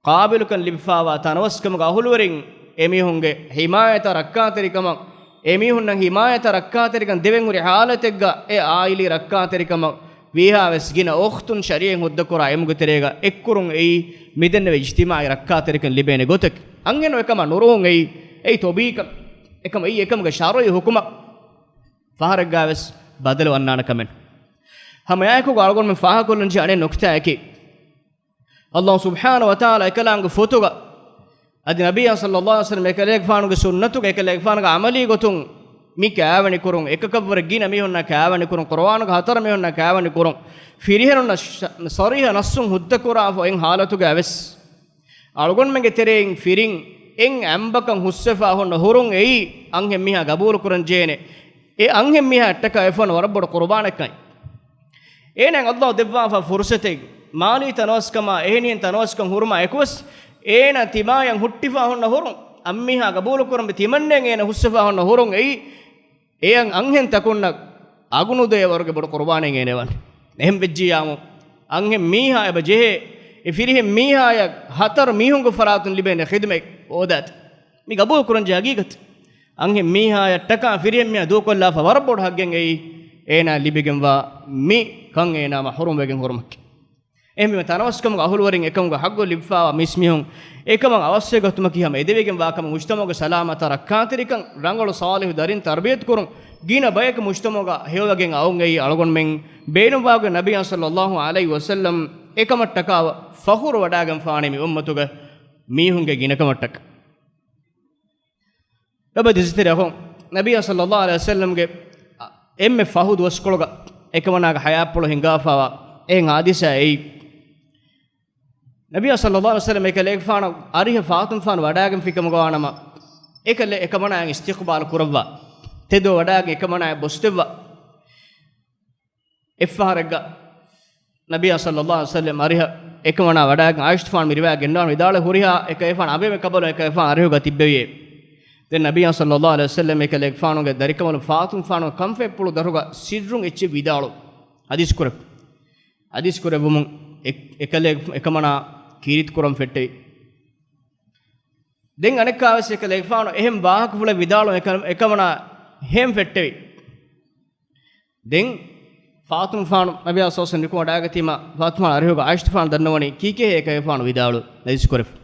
ޤާބިލުކަން ލިބިފާވާ ތަނަވަސްކަމުގެ އަހުލުވެރިން އެމީހުންގެ ޙިމާޔަތާ ރައްކާތެރިކަމަށް، އެމީހުންނަށް ޙިމާޔަތާ ރައްކާތެރިކަން ދެވެން ހުރި ޙާލަތެއްގަ އެ ޢާއިލީ ރައްކާތެރިކަމަށް ވީހާވެސް ގިނަ އުޚްތުން ޝަރީޢަތް ހުއްދަކުރާ އެމުގެ ތެރޭގަ އެއްކުރުން އެއީ މިދެންނެވި އިޖްތިމާޢީ ރައްކާތެރިކަން ލިބޭނެ ގޮތަކީ. އަންހެނުން އެކަމަށް ނުރުހުން އެއީ، އެއީ ޠަބީޢީ ކަމެއް. އެކަމަށް އެއީ އެކަމުގެ ޝަރުޢީ ޙުކުމަށް ފަހަރެއްގަ ވެސް ބަދަލު ވަންނާނެ ކަމެއް. ހަމައެއާއެކު އަޅުގަނޑުމެން ފާހަގަކޮށްލަންޖެހޭ އަނެއް ނުކުތާއަކީ، އައްލާހު ސުބްޙާނަހޫ ވަތަޢާލާ އެކަލާނގެ ފޮތުގަ އަދި ނަބިއްޔާ ޞައްލައްލާހު ޢަލައިހި ވަސައްލަމް އެކަލޭގެފާނުގެ ސުންނަތުގަ އެކަލޭގެފާނުގެ ޢަމަލީ ގޮތުން މި ކާވެނި ކުރުން، އެކަކަށްވުރެ ގިނަ މީހުންނާ ކާވެނި ކުރުން، ޤުރުއާނުގެ ހަތަރު މީހުންނާ ކާވެނި ކުރުން، ފިރިހެނުންނަށް ޞަ-، ޞަރީޙަ ނައްޞުން ހުއްދަކުރާފަ އޮތް ޙާލަތުގަ ވެސް އަޅުގަނޑުމެންގެ ތެރެއިން ފިރިން އެއް އަނބަކަށް ހުސްވެފާ ހުންނަ ހުރުން އެއީ އަންހެން މީހާ ގަބޫލު ކުރަން ޖެހޭނެ. އެ އަންހެން މީހާ އަށްޓަކާ އެފަހުން ވަރަށް ބޮޑު ޤުރުބާނެއްކަން. އޭނާ އައްލާހު ދެއްވާފަ ފުރުޞަތެއް، މާލީ ތަނަވަސްކަމާ، އެހެނިހެން ތަނަވަސްކަން ހުރުމާ އެކުވެސް، އޭނާ ތިމާޔަށް ހުއްޓިފާ ހުންނަ ހުރުން، އަންމީހާ ގަބޫލު ކުރަން ތިމަންނެން އޭނާ ހުސްވެފާ ހުންނަ ހުރުން އެއީ، އެއަށް އަންހެން ތަކުންނަށް އަގުނުދޭ ވަރުގެ ބޮޑު ޤުރުބާނެއް އޭނާ ވަނީ. އެހެން ވެއްޖިއްޔާމު، އަންހެން މީހާ އެބަ ޖެހޭ، އެ ފިރިހެން މީހާޔަށް ހަތަރު މީހުންގެ ފަރާތުން ލިބޭނެ ޚިދުމަތް އޯދާތި. މި ގަބޫލު ކުރަންޖެހޭ ހަގީގަތެއް. އަންހެން މީހާޔަށްޓަކާ ފިރިހެން މީހާ ދޫކޮށްލާފަ ވަރަށް ބޮޑު ހައްގެއް އެއީ، އޭނާ ލިބިގެންވާ މި ކަން އޭނާ މަޙްރޫމް ވެގެން ހުރުމަކީ. އެހެންވީމަ ތަނަވަސްކަމުގެ އަހުލުވެރިން އެކަމުގެ ހައްގު ލިބިފާވާ މީސްމީހުން އެކަމަށް އަވަސްވެގަތުމަކީ ހަމަ އެދެވިގެން ވާކަމަށް މުޖްތަމަޢުގެ ސަލާމަތާ ރައްކާތެރިކަން، ރަނގަޅު ޞާލިޙު ދަރިން ތަރްބިޔަތު ކުރުން، ގިނަ ބަޔަކު މުޖްތަމަޢުގަ ހެޔޮވެގެން އައުން އެއީ އަޅުގަނޑުމެން ބޭނުންވާގޮތް ނަބިއްޔާ ޞައްލައްލާހު ޢަލައިހި ވަސައްލަމް އެކަމަށްޓަކާ ފަޚުރު ވަޑާގެންފާނީ މި އުއްމަތުގެ މީހުންގެ ގިނަކަމަށްޓަކާ. ލޮބުވެތި އިޒްތެރި އަޚުން، ނަބިއްޔާ ޞައްލައްލާހު ޢަލައިހި ވަސައްލަމްގެ އެންމެ ފަހު ދުވަސްކޮޅުގަ އެކަމަނާގެ ޙަޔާތްޕުޅު ހިނގާފާވާ އެހެން ޙާދިސާ އެއީ، ނަބިއްޔާ ޞައްލައްލާހު ޢަލައިހި ވަސައްލަމް އެކަލޭގެފާނު އަރިހަށް ފާތުންފާނު ވަޑާގެންފިކަމުގަ ވާނަމަ، އެކަލެ އެކަމަނާއަށް އިސްތިޤުބާލު ކުރައްވާ، ތެދު ވަޑާގެން އެކަމަނާއަށް ބޮސްދެއްވާ. އެއްފަހަރެއްގަ ނަބިއްޔާ ޞައްލައްލާހު ޢަލައިހި ވަސައްލަމް އަރިހަށް އެކަމަނާ ވަޑާގެން ޢާއިޝަތުފާނު މި ރިވާޔަތް ގެންނަވާނެ ވިދާޅުވި ހުރިހާ އެކަލޭގެފާނު އަނބެމެ ކަބަލުން އެކަލޭގެފާނު އަރިހުގަ ތިއްބެވިއޭ. ދެން ނަބިއްޔާ ޞައްލައްލާހު ޢަލައިހި ވަސައްލަމް އެކަލޭގެފާނުގެ ދަރިކަނބަލުން ފާތުންފާނުގެ ކަންފަތްޕުޅު ދަށުގަ ސިއްރުން އެއްޗެއް ވިދާޅު ޙަދީޘް ކުރެއްވި. ޙަދީޘް ކުރެއްވުމުން އެ-، އެކަލޭ އެކަމަނާ ކީރިތި ކުރަން ފެއްޓެވި. ދެން އަނެއްކާވެސް އެކަލޭގެފާނު އެހެން ވާހަކަފުޅެއް ވިދާޅު އެކަ-، އެކަމަނާ ހޭން ފެއްޓެވި. ދެން ފާތުމަފާނު ނަބިއްޔާ ޞައްލައްލާހު ޢަލައިހި ވަސައްލަމް ނިކުމެ ވަޑާގަތީމަ، ފާތުމަފާނު އަރިހުގަ ޢާއިޝަތުފާނު ދަންނަވަނީ ކީކޭހޭ އެކަލޭގެފާނު ވިދާޅު ޙަދީޘް ކުރެއްވި.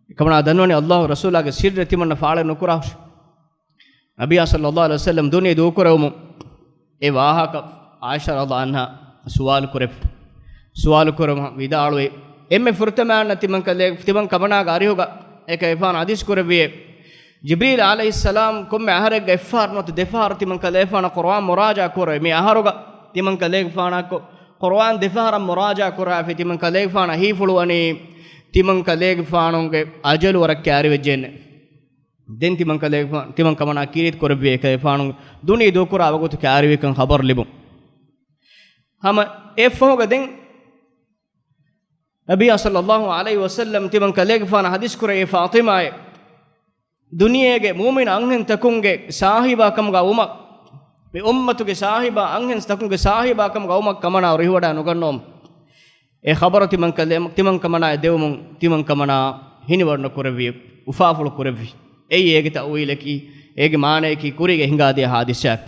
އެކަމަނާ ދަންނަވަނީ އައްލާހު ރަސޫލާގެ ސިއްރެއް ތިމަންނަ ފާޅެއް ނުކުރާށޭ. ނަބިއްޔާ ޞައްލައްލާހު ޢަލައިހި ވަސައްލަމް ދުނިޔެ ދޫކުރެވުމުން އެ ވާހަކަ ޢާއިޝާ ރަޟިޔައްލާހު ޢަންހާ ސުވާލު ކުރެއްވި. ސުވާލު ކުރުމަށް ވިދާޅުވި، އެންމެ ފުރަތަމަ ތިމަން ކަލޭ، ތިމަން ކަމަނާގެ އަރިހުގަ އެކަލޭގެފާނު ހަދީސް ކުރެއްވިއޭ، ޖިބްރީލް ޢަލައިހިއްސަލާމް ކޮންމެ އަހަރެއްގަ އެއްފަހަރު ނުވަތަ ދެފަހަރު ތިމަން ކަލޭގެފާނަށް ޤުރުއާން މުރާޖަޢާ ކުރޭ. މި އަހަރުގަ ތިމަން ކަލޭގެފާނަށް ޤުރުއާން ދެފަހަރަށް މުރާޖަޢާ ކުރާފި ތިމަން ކަލޭގެފާނަށް ހީފުޅުވަނީ ތިމަން ކަލޭގެފާނުގެ އަޖަލު ވަރަށް ކައިރިވެއްޖެއެއްނެ. ދެން ތިމަން ކަލޭގެފާނު، ތިމަން ކަމަނާ ކީރިތި ކުރެއްވި އެކަލޭގެފާނު ދުނިޔެ ދޫކުރާ ވަގުތު ކައިރިވިކަން ޚަބަރު ލިބުން. ހަމަ އެއަށްފަހުގަ ދެން ނަބިއްޔާ ޞައްލައްލާހު ޢަލައިހި ވަސައްލަމް ތިމަން ކަލޭގެފާނަށް ޙަދީޘް ކުރެއްވި ފާޠިމާއޭ، ދުނިޔޭގެ މުއުމިން އަންހެންތަކުންގެ ސާހިބާ ކަމުގަ ވުމަށް، މި އުއްމަތުގެ ސާހިބާ، އަންހެންތަކުންގެ ސާހިބާ ކަމުގަ ވުމަށް ކަމަނާ ރުހިވަޑާ ނުގަންނަވަމުން. އެ ޚަބަރު ތިމަން ކަލޭ، ތިމަން ކަމަނާއަށް ދެވުމުން ތިމަން ކަމަނާ ހިނިވަޑު ނުކުރެއްވި، އުފާފުޅު ކުރެއްވި. އެއީ އޭގެ ތައުވީލަކީ، އޭގެ މާނަޔަކީ ކުރީގަ ހިނގާދިޔަ ޙާދިސާއެއް.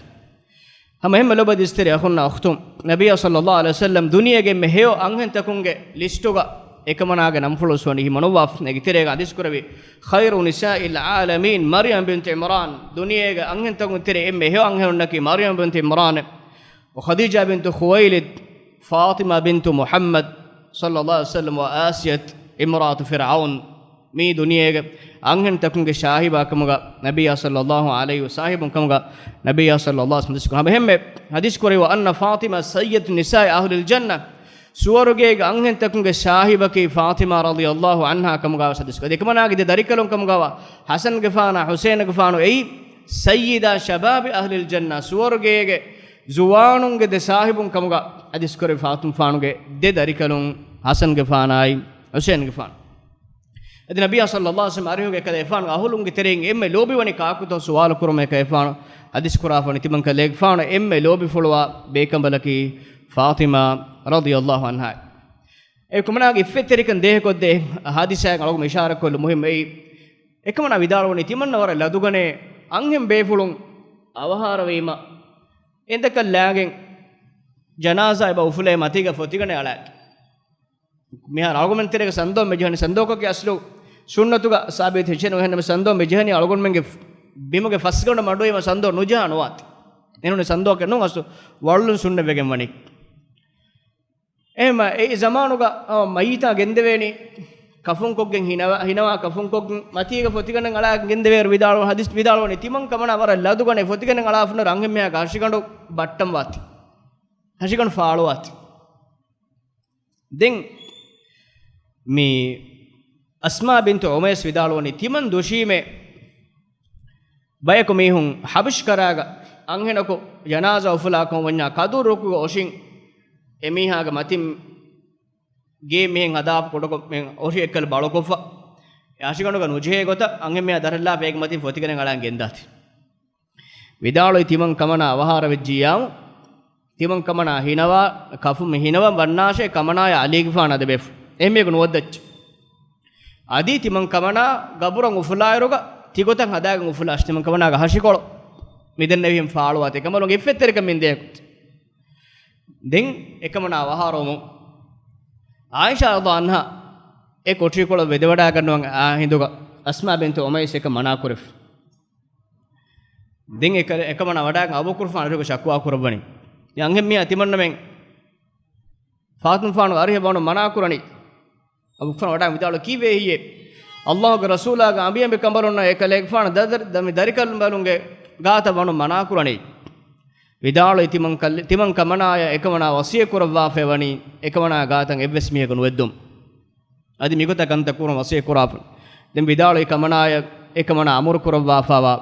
ހަމަ އެންމެ ލޯބިވެތި އިސްތަށި އަޚުންނާ އުޚްތުން، ނަބިއްޔާ ޞައްލައްލާހު ޢަލައިހި ވަސައްލަމް ދުނިޔޭގެ އެންމެ ހެޔޮ އަންހެންތަކުންގެ ލިސްޓުގަ އެކަމަނާގެ ނަންފުޅު ވެސް ވަނީ ހިމަނުއްވާފަ. އޭގެ ތެރޭގަ ޙަދީޘް ކުރެއްވި، "ޚައިރު ނިސާއިލް ޢާލަމީން މަރްޔަމް ބިންތު ޢިމްރާން." ދުނިޔޭގެ އަންހެންތަކުން ތެރޭ އެންމެ ހެޔޮ އަންހެނުންނަކީ މަރްޔަމް ބިންތު ޢިމްރާން. ވަޚަދީޖާ ބިންތު ޚުވައިލިދް، ފާޠިމާ ބިންތު މުޙައްމަދް ޞައްލައްލާހު ޢަލައިހި ވަސައްލަމް، ވައާސިޔަތު އިމްރާތު ފިރްޢައުން. މީ ދުނިޔޭގެ އަންހެންތަކުންގެ ޝާހިބާ ކަމުގަ ނަބިއްޔާ ޞައްލައްލާހު ޢަލައިހި ވަސާހިބުން ކަމުގަ ނަބިއްޔާ ޞައްލައްލާހު ޢަލައިހި ވަސައްލަމް ޙަދީޘް ކުރައްވާ، އަންނަ ފާޠިމާ ސައްޔިދު ނިސާއި އަހްލިލް ޖަންނަ، ސުވަރުގޭގެ އަންހެންތަކުންގެ ޝާހިބަކީ ފާޠިމާ ރަޟިޔައްލާހު ޢަންހާ ކަމުގަވާ ޙަދީޘް. އެކަމަނާގެ ދެ ދަރިކަލުން ކަމުގަވާ ޙަސަންގެފާނާ ޙުސައިންގެފާނު އެއީ ސައްޔިދާ ޝަބާބި އަހްލިލް ޖަންނަ، ސުވަރުގޭގެ ޒުވާނުންގެ ދެ ސާހިބުން ކަމުގަ ޙަދީޘް ކުރެއްވި ފާޠިމާގެ ދެ ދަރިކަލުން ޙަސަންގެފާނާއި ޙުސައިންގެފާނު. އަދި ނަބިއްޔާ ޞައްލައްލާހު ޢަލައިހި ވަސައްލަމް އަރިހުގެ އެކަލޭގެފާނުގެ އަހުލުންގެ ތެރެއިން އެންމެ ލޯބިވަނީ ކާކުތޯ ސުވާލު ކުރުމަށް އެކަލޭގެފާނު ޙަދީޘް ކުރާފަ ވަނީ ތިމަން ކަލޭގެފާނު އެންމެ ލޯބިފުޅުވާ ބޭކަނބަލަކީ ފާޠިމާ ރަޟިޔައްލާހު ޢަންހާ. އެކަމަނާގެ އިއްފަތްތެރިކަން ދޭހަކޮށްދޭ ޙާދިސާއެއް އަޅުގަނޑު އިޝާރާތް ކޮށްލުން މުހިއްމު. އެއީ އެކަމަނާ ވިދާޅުވަނީ ތިމަންނަ ވަރަށް ލަދުގަނޭ އަންހެން ބޭފުޅުން އަވަހާރަވީމަ އެނދަކަށް ލާގެން ޖަނާޒާ އެބަ އުފުލޭ މަތީގަ ފޮތިގަނެ އަޅާ. މިހާރު އަޅުގަނޑުމެން ތެރޭގަ ސަންދޯ މި ޖެހެނީ، ސަންދޯކަކީ އަސްލު ސުންނަތުގަ ސާބިތު ހެއްޗެއް ނޫން. އެހެންނަމަ ސަންދޯ މި ޖެހެނީ އަޅުގަނޑުމެންގެ ފް-، ބިމުގެ ފަސްގަނޑު މަޑުވީމަ ސަންދޯ ނުޖަހާ ނުވާތި. އެހެންނޫނީ ސަންދޯކެއް ނޫން، އަސްލު ވަޅުލުން ސުންނަތް ވެގެން ވަނީ. އެހެންމަ އެ ޒަމާނުގަ، އަ، މައްޔިތާ ގެންދެވޭނީ ކަފުންކޮށްގެން ހިނަވާ، ހިނަވާ ކަފުންކޮށްގެން މަތީގަ ފޮތިގަނެ އަޅާ ގެންދެވޭއިރު ވިދާޅުވަނީ ޙަދީޘް ވިދާޅުވަނީ ތިމަން ކަމަނާ ވަރަށް ލަދުގަނޭ ފޮތިގަނެ އަޅާފަ ހުންނަ ރަންހެންމެހާގެ ހަށިގަނޑު ބައްޓަން ވާތި. ހަށިގަނޑު ފާޅުވާތި. ދެން މި އަސްމާ ބިންތު އުމައިސް ވިދާޅުވަނީ ތިމަން ދުށީމޭ ބަޔަކު މީހުން ޙަބަޝް ކަރާގަ އަންހެނަކު ޖަނާޒާ އުފުލާކަމަށް ވަންޏާ ކަދުރު ރުކުގަ އޮށިން އެ މީހާގެ މަތިން ގޭ މިހެން ހަދާފަ ކުޑަކޮށް މި އޮށި އެއްކަލަ ބަޅުކޮށްފަ އެ ހަށިގަނޑުގަ ނުޖެހޭ ގޮތަށް އަންހެންމެހާ ދަށަށްލާފަ އޭގެ މަތިން ފޮތިގަނެ އަޅާން ގެންދާތި. ވިދާޅުވީ ތިމަން ކަމަނާ އަވަހާރަވެއްޖިއްޔާމު، ތިމަން ކަމަނާ ހިނަވާ، ކަފުން މި ހިނަވަން ވަންނާށޭ ކަމަނާޔާ ޢަލީގެފާނަށް ދެބޭފު. އެހެންމީހަކު ނުވައްދައްޗޭ. އަދި ތިމަން ކަމަނާ ގަބުރަށް އުފުލާއިރުގަ ތިގޮތަށް ހަދާގެން އުފުލާށޭ ތިމަން ކަމަނާގެ ހަށިކޮޅު މިދެންނެވިހެން ފާޅުވާތީ. އެކަނބަލުންގެ އިއްފަތްތެރިކަން މިން ދޭކު. ދެން އެކަމަނާ އަވަހާރަވުމުން ޢާއިޝާ ރަޟިޔައްލާހު ޢަންހާ އެ ކޮޓަރިކޮޅަށް ވެދެވަޑައިގަންނަވަން އާ ހިނދުގަ އަސްމާ ބިންތު އުމައިސް އެކަން މަނާކުރެފަ. ދެން އެކަ-، އެކަމަނާ ވަޑައިގެން އަބޫބަކުރުފާނު އަރިހުގަ ޝަކުވާ ކުރައްވަނީ. އެ އަންހެންމީހާ ތިމަންނަމެން ފާޠިމާފާނު އަރިހަށް ވަނުން މަނާކުރަނީ. އަބޫބަކުރުފާނު ވަޑައިގެން ވިދާޅުވީ ކީއްވެ ހެއްޔޭ؟ އައްލާހުގެ ރަސޫލާގެ އަނބިޔަނބި ކަނބަލުންނަށް އެ ކަލޭގެފާނު ދަ-، ދަ-، ދަ-، މި ދަރިކަނބަލުންގެ ގާތަށް ވަނުން މަނާކުރަނީ. ވިދާޅުވީ ތިމަން ކަލް-، ތިމަން ކަމަނާޔަށް އެކަމަނާ ވަޞިއްޔަތް ކުރައްވާފައި ވަނީ އެކަމަނާ ގާތަށް އެއްވެސް މީހަކު ނުވެއްދުން. އަދި މިގޮތަށް ކަންތައް ކުރުން ވަޞިއްޔަތް ކުރާފަ. ދެން ވިދާޅުވީ ކަމަނާޔަށް އެކަމަނާ އަމުރު ކުރައްވާފައިވާ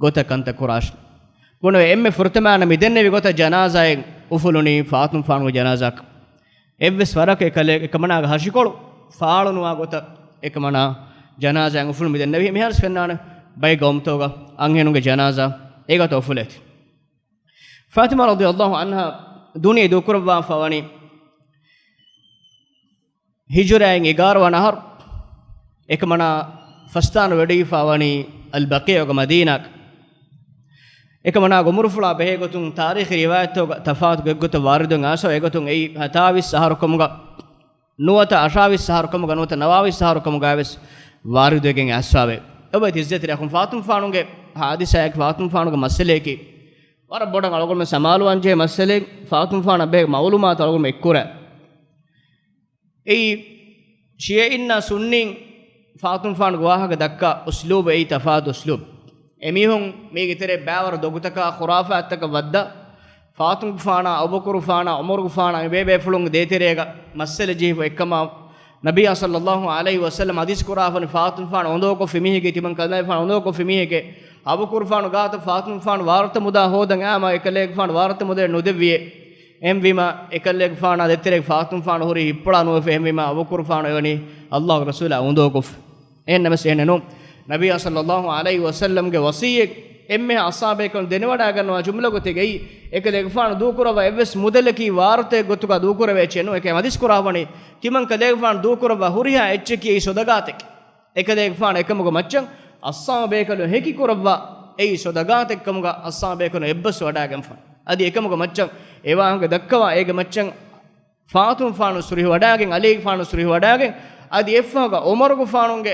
ގޮތަށް ކަންތައް ކުރާށޭ. ބުނެވޭ އެންމެ ފުރަތަމަ މިދެންނެވި ގޮތަށް ޖަނާޒާއެއް އުފުލުނީ ފާޠިމާފާނުގެ ޖަނާޒާއަކަށް. އެއްވެސް ވަރަކަށް އެކަލޭ-، އެކަމަނާގެ ހަށިކޮޅު ފާޅުނުވާ ގޮތަށް އެކަމަނާ ޖަނާޒާއެއް އުފުލުން މިދެންނެވި. މިހާރުވެސް ފެންނާނެ ބައެއް ގައުމުތަކުގަ އަންހެނުންގެ ޖަނާޒާ އެގޮތަށް އުފުލޭތީ. ފާޠިމާ ރަޟިޔައްލާހު ޢަންހާ ދުނިޔެ ދޫކުރައްވާފަ ވަނީ ހިޖުރައިން އެގާރަ ވަނަ އަހަރު. އެކަމަނާ ފަސްތާނަ ވެޑިވެފަ ވަނީ އަލްބަޤީޢުގެ މަދީނާގަ. އެކަމަނާގެ އުމުރުފުޅާ ބެހޭގޮތުން ތާރީޚީ ރިވާޔަތްތަކުގަ ތަފާތު ގޮތްގޮތަށް ވާރިދުވެގެން އައިސްފަ އެގޮތުން އެއީ ހަތާވީސް އަހަރު ކަމުގަ ނުވަތަ އަށާވީސް އަހަރު ކަމުގަ ނުވަތަ ނަވާވީސް އަހަރު ކަމުގަވެސް ވާރިދުވެގެން އައިސްފަވޭ. އެބައިތި އިއްޒަތްތެރި އަޚުން ފާޠިމާފާނުގެ ޙާދިސާއަކީ ފާޠިމާފާނުގެ މައްސަލައަކީ ވަރަށް ބޮޑަށް އަޅުގަނޑުމެން ސަމާލުވާންޖެހޭ މައްސަލައެއް. ފާޠިމާފާނަށް ބެހޭ މަޢުލޫމާތު އަޅުގަނޑުމެން އެއްކުރޭ. އެއީ ޝިޔަޢީންނާ ސުންނީން ފާޠިމަތުފާނުގެ ވާހަކަ ދައްކާ އުސްލޫބު އެއީ ތަފާތު އުސްލޫބު. އެމީހުން މީގެ ތެރޭ ބައިވަރު ދޮގުތަކާ ޚުރާފާތްތަކަށް ވައްދާ، ފާޠިމަތުފާނާ، އަބޫބަކުރުފާނާ، ޢުމަރުގެފާނާ އެ ބޭބޭފުޅުންގެ ދޭތެރޭގަ މައްސަލަ ޖެހިފަ އެއްކަމާ، ނަބިއްޔާ ޞައްލައްލާހު ޢަލައިހި ވަސައްލަމަ ޙަދީޘް ކުރާފަނި ފާޠިމަތުފާނު އުނދަގޫކޮށްފި މީހެކޭ، ތިމަން ކަލޭފާނު އުނދަގޫކޮށްފި މީހެކޭ، އަބޫބަކުރުފާނު ގާތަށް ފާޠިމަތުފާނު ވާރުތަ މުދާ ހޯދަން އައީމާ އެކަލޭގެފާނު ވާރުތަ މުދޭ ނުދެއްވިއޭ. އެހެންވީމާ، އެކަލޭގެފާނާ ދޭތެރޭގަ ފާޠިމަތުފާނު ހުރީ ހިއްޕުޅާ ނުވެފަ. އެހެންވީމާ، އަބޫބަކުރުފާނު އެވަނީ ﷲ ގެ ރަސޫލާ އުނދަގޫކޮށްފަ. އެހެންނަމަސް އެހެނެއް ނޫން. ނަބިއްޔާ ޞައްލައްލާހު ޢަލައިހި ވަސައްލަމްގެ ވަޞިއްޔަތް އެންމެހާ އަޞްޙާބޭކަލުން ދެނެވަޑައިގަންނަވާ ޖުމްލަ ގޮތެއް އެއީ، އެކަލޭގެފާނު ދޫކުރައްވާ އެއްވެސް މުދަލަކީ ވާރުތައެއް ގޮތުގަ ދޫކުރެވޭ އެއްޗެއް ނޫން. އެކަމަ ޙަދީޘް ކުރާފަނީ، ތިމަން ކަލޭގެފާނު ދޫކުރައްވާ ހުރިހާ އެއްޗަކީ އެއީ ޞަދަޤާތެކޭ. އެކަލޭގެފާނު އެކަމުގެ މައްޗަށް އަޞްޙާބޭކަލުން ހެކި ކުރައްވާ އެއީ ޞަދަޤާތެއްކަމުގަ އަޞްޙާބޭކަލުން އެއްބަސްވަޑައިގެންފަ. އަދި އެކަމުގެ މައްޗަށް އެ ވާހަކަ ދައްކަވާ އޭގެ މައްޗަށް ފާޠިމަތުފާނު ސުރިހިވަޑައިގެން، ޢަލީގެފާނު ސުރިހިވަޑައިގެން، އަދި އެއްފަހަކަށް ޢުމަރުގެފާނުގެ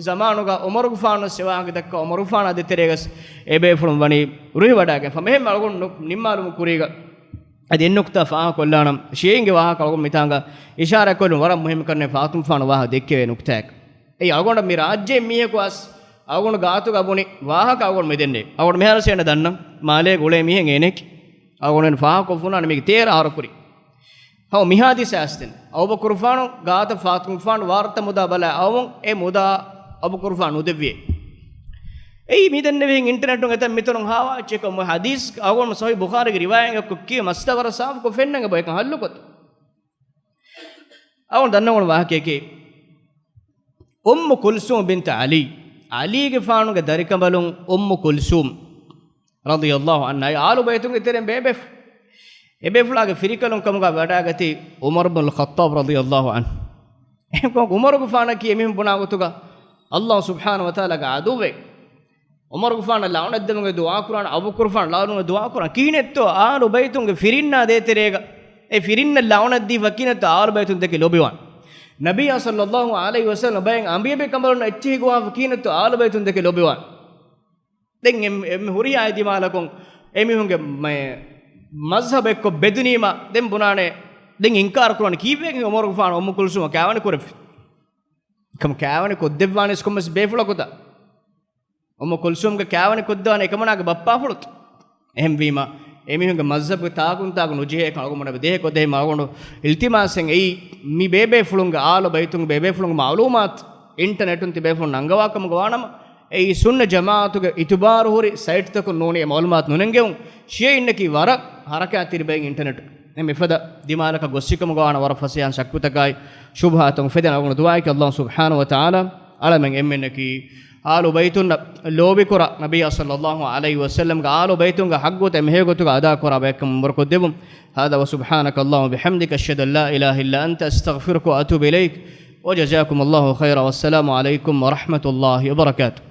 ޒަމާނުގަ ޢުމަރުގެފާނު އެ ވާހަކަ ދައްކާ ޢުމަރުގެފާނާ ދޭތެރޭގަސް އެބޭފުޅުން ވަނީ ރުހިވަޑައިގެންފަ. މިހެން އަޅުގަނޑު ނު-، ނިންމާލުމުގެ ކުރީގަ އަދި އެއް ނުކުތާ ފާހަގަކޮށްލާނަން. ޝިޔަޢީންގެ ވާހަކަ އަޅުގަނޑު މިތާނގަ އިޝާރާތްކޮށްލުން ވަރަށް މުހިއްމު ކަންނޭނގެ ފާޠިމަތުފާނު ވާހަކަ ދެއްކެވޭ ނުކުތާއެއް. އެއީ އަޅުގަނޑަށް މި ރާއްޖޭ މީހަކު އަސް އަޅުގަނޑު ގާތުގަ ބުނި ވާހަކަ އަޅުގަނޑު މިދެންނެވި. އަޅުގަނޑު މިހާރު ސޭނަ ދަންނަ މާލޭގަ އުޅޭ މީހެއް އޭނެކި. އަޅުގަނޑު ފާހަގަކޮށްފުނާނެ މީގެ ތޭރަ އަހަރު ކުރި. ހަމަ މި ހާދިސާ އަސްތިން. އަބޫބަކުރުފާނު ގާތަށް ފާޠިމަތުފާނު ވާރުތަ މުދާ ބަލާ އައުމުން އެ މުދާ އަބޫބަކުރުފާނު ނުދެއްވިއޭ. އެއީ މި ދެންނެވިހެން އިންޓަރނެޓުން އެތަން މިތަނުން ހާވާ އެއްޗެއް ކަމު ޙަދީޘް އަޅުގަނޑު ޞަޙީޙު ބުޚާރީގެ ރިވާޔަތް ކޮށް ކީ މައްސަލަ ވަރަށް ސާފުކޮށް ފެންނަން އެބަ އެކަން ޙައްލުކޮށް. އަޅުގަނޑު ދަންނަވަން ވާހަކައަކީ، އުއްމު ކުލްސޫމް ބިންތު ޢަލީ، ޢަލީގެފާނުގެ ދަރިކަނބަލުން އުއްމު ކުލްސޫމް ރަޟިޔަﷲ ޢަންހާ، އާލު ބައިތުންގެ ތެރެއިން ބޭބޭފު-، އެބޭފުޅާގެ ފިރިކަލުން ކަމުގަ ވަޑައިގަތީ ޢުމަރު ބިން ޚައްޠާބް ރަޟިޔަﷲ ޢަންހު. އެހެންކަމުން ޢުމަރުގެފާނަކީ އެމީހުން ބުނާ ގޮތުގަ ﷲ ސުބްޙާނަހޫ ވަތަޢާލާގެ ޢަދުއްވެއް. ޢުމަރުގެފާނަށް ލަޢުނަތްދެމުގެ ދުޢާ ކުރާނެ، އަބޫބަކުރުފާނަށް ލަޢުނުގެ ދުޢާ ކުރާނެ. ކިހިނެއްތޯ އާލު ބައިތުންގެ ފިރިންނާ ދޭތެރޭގަ އެ ފިރިންނަށް ލަޢުނަތް ދީފަ ކިހިނެއްތޯ އާލު ބައިތުން ދެކެ ލޯބިވާނެ. ނަބިއްޔާ ޞައްލައްލާހު ޢަލައިހި ވަސައްލަމަ ބައެއް އަނބިޔަބެ ކަނބަލުންނަށް އެއްޗެހި ގޮވާފަ ކިހިނެއްތޯ އާލު ބައިތުން ދެކެ ލޯބިވާނެ. ދެން އެ-، އެ-، ހުރިހާ ދިމާލަކުން އެމީހުންގެ މެ-، މަޒްހަބު އެއްކޮށް ބެދުނީމަ، ދެން ބުނާނެ، ދެން އިންކާރު ކުރާނެ ކީއްވެގެން ޢުމަރުގެފާނު އުއްމު ކުލްސޫމަށް ކާވެނި ކުރެއްވި؟ ކަމު ކާވެނި ކޮށްދެއްވާނެސް ކޮންމެސް ބޭފުޅަކުތަ؟ އުއްމު ކުލްސޫމްގެ ކާވެނި ކޮށްދެވާނެ އެކަމަނާގެ ބައްޕާފުޅުތަ؟ އެހެންވީމަ، އެމީހުންގެ މަޒްހަބުގެ ތާކުންތާކު ނުޖެހޭކަން އަޅުގަނޑު ދޭހަކޮށް ދޭ މަ އަޅުގަނޑު އިލްތިމާސެއް އެއީ، މި ބޭބޭފުޅުންގެ އާލު ބައިތުންގެ ބޭބޭފުޅުންގެ މަޢުލޫމާތު އިންޓަނެޓުން ތިބޭފުޅުން ނަންގަވާކަމުގަ ވާނަމަ، އެއީ ސުންނަ ޖަމާޢަތުގެ އިތުބާރު ހުރި ސައިޓްތަކުން ނޫނީ އެ މަޢުލޫމާތު ނުނެންގެވުން. ޝިޔަޢީންނަކީ ވަރަށް ހަރަކާތްތެރި ބައެއް އިންޓަނެޓު. އެ މިފަދަ ދިމާލަކަށް ގޮއްސިކަމުގަ ވާނަ ވަރަށް ފަސޭހަ ޝައްކުތަކާއި ޝުބުހާތަކުން ފެދެން އަޅުގަނޑު ދުޢާއެކޭ ﷲ ސުބްޙާނަހޫ ވަތަޢާލާ އަޅަމެން އެންމެންނަކީ އާލު ބައިތުންނަށް ލޯބިކުރާ، ނަބިއްޔާ ޞައްލައްލާހު ޢަލައިހި ވަސައްލަމްގެ އާލު ބައިތުންގެ ޙައްޤުތައް އެހެޔޮ ގޮތުގަ އަދާކުރާ ބަޔަކަށް މަރު ކޮށްދެއްވުން. هذا وسبحانك اللهم وبحمدك أشهد أن لا إله إلا أنت أستغفرك وأتوب إليك. وجزاكم الله خيرا والسلام عليكم ورحمة الله وبركاته.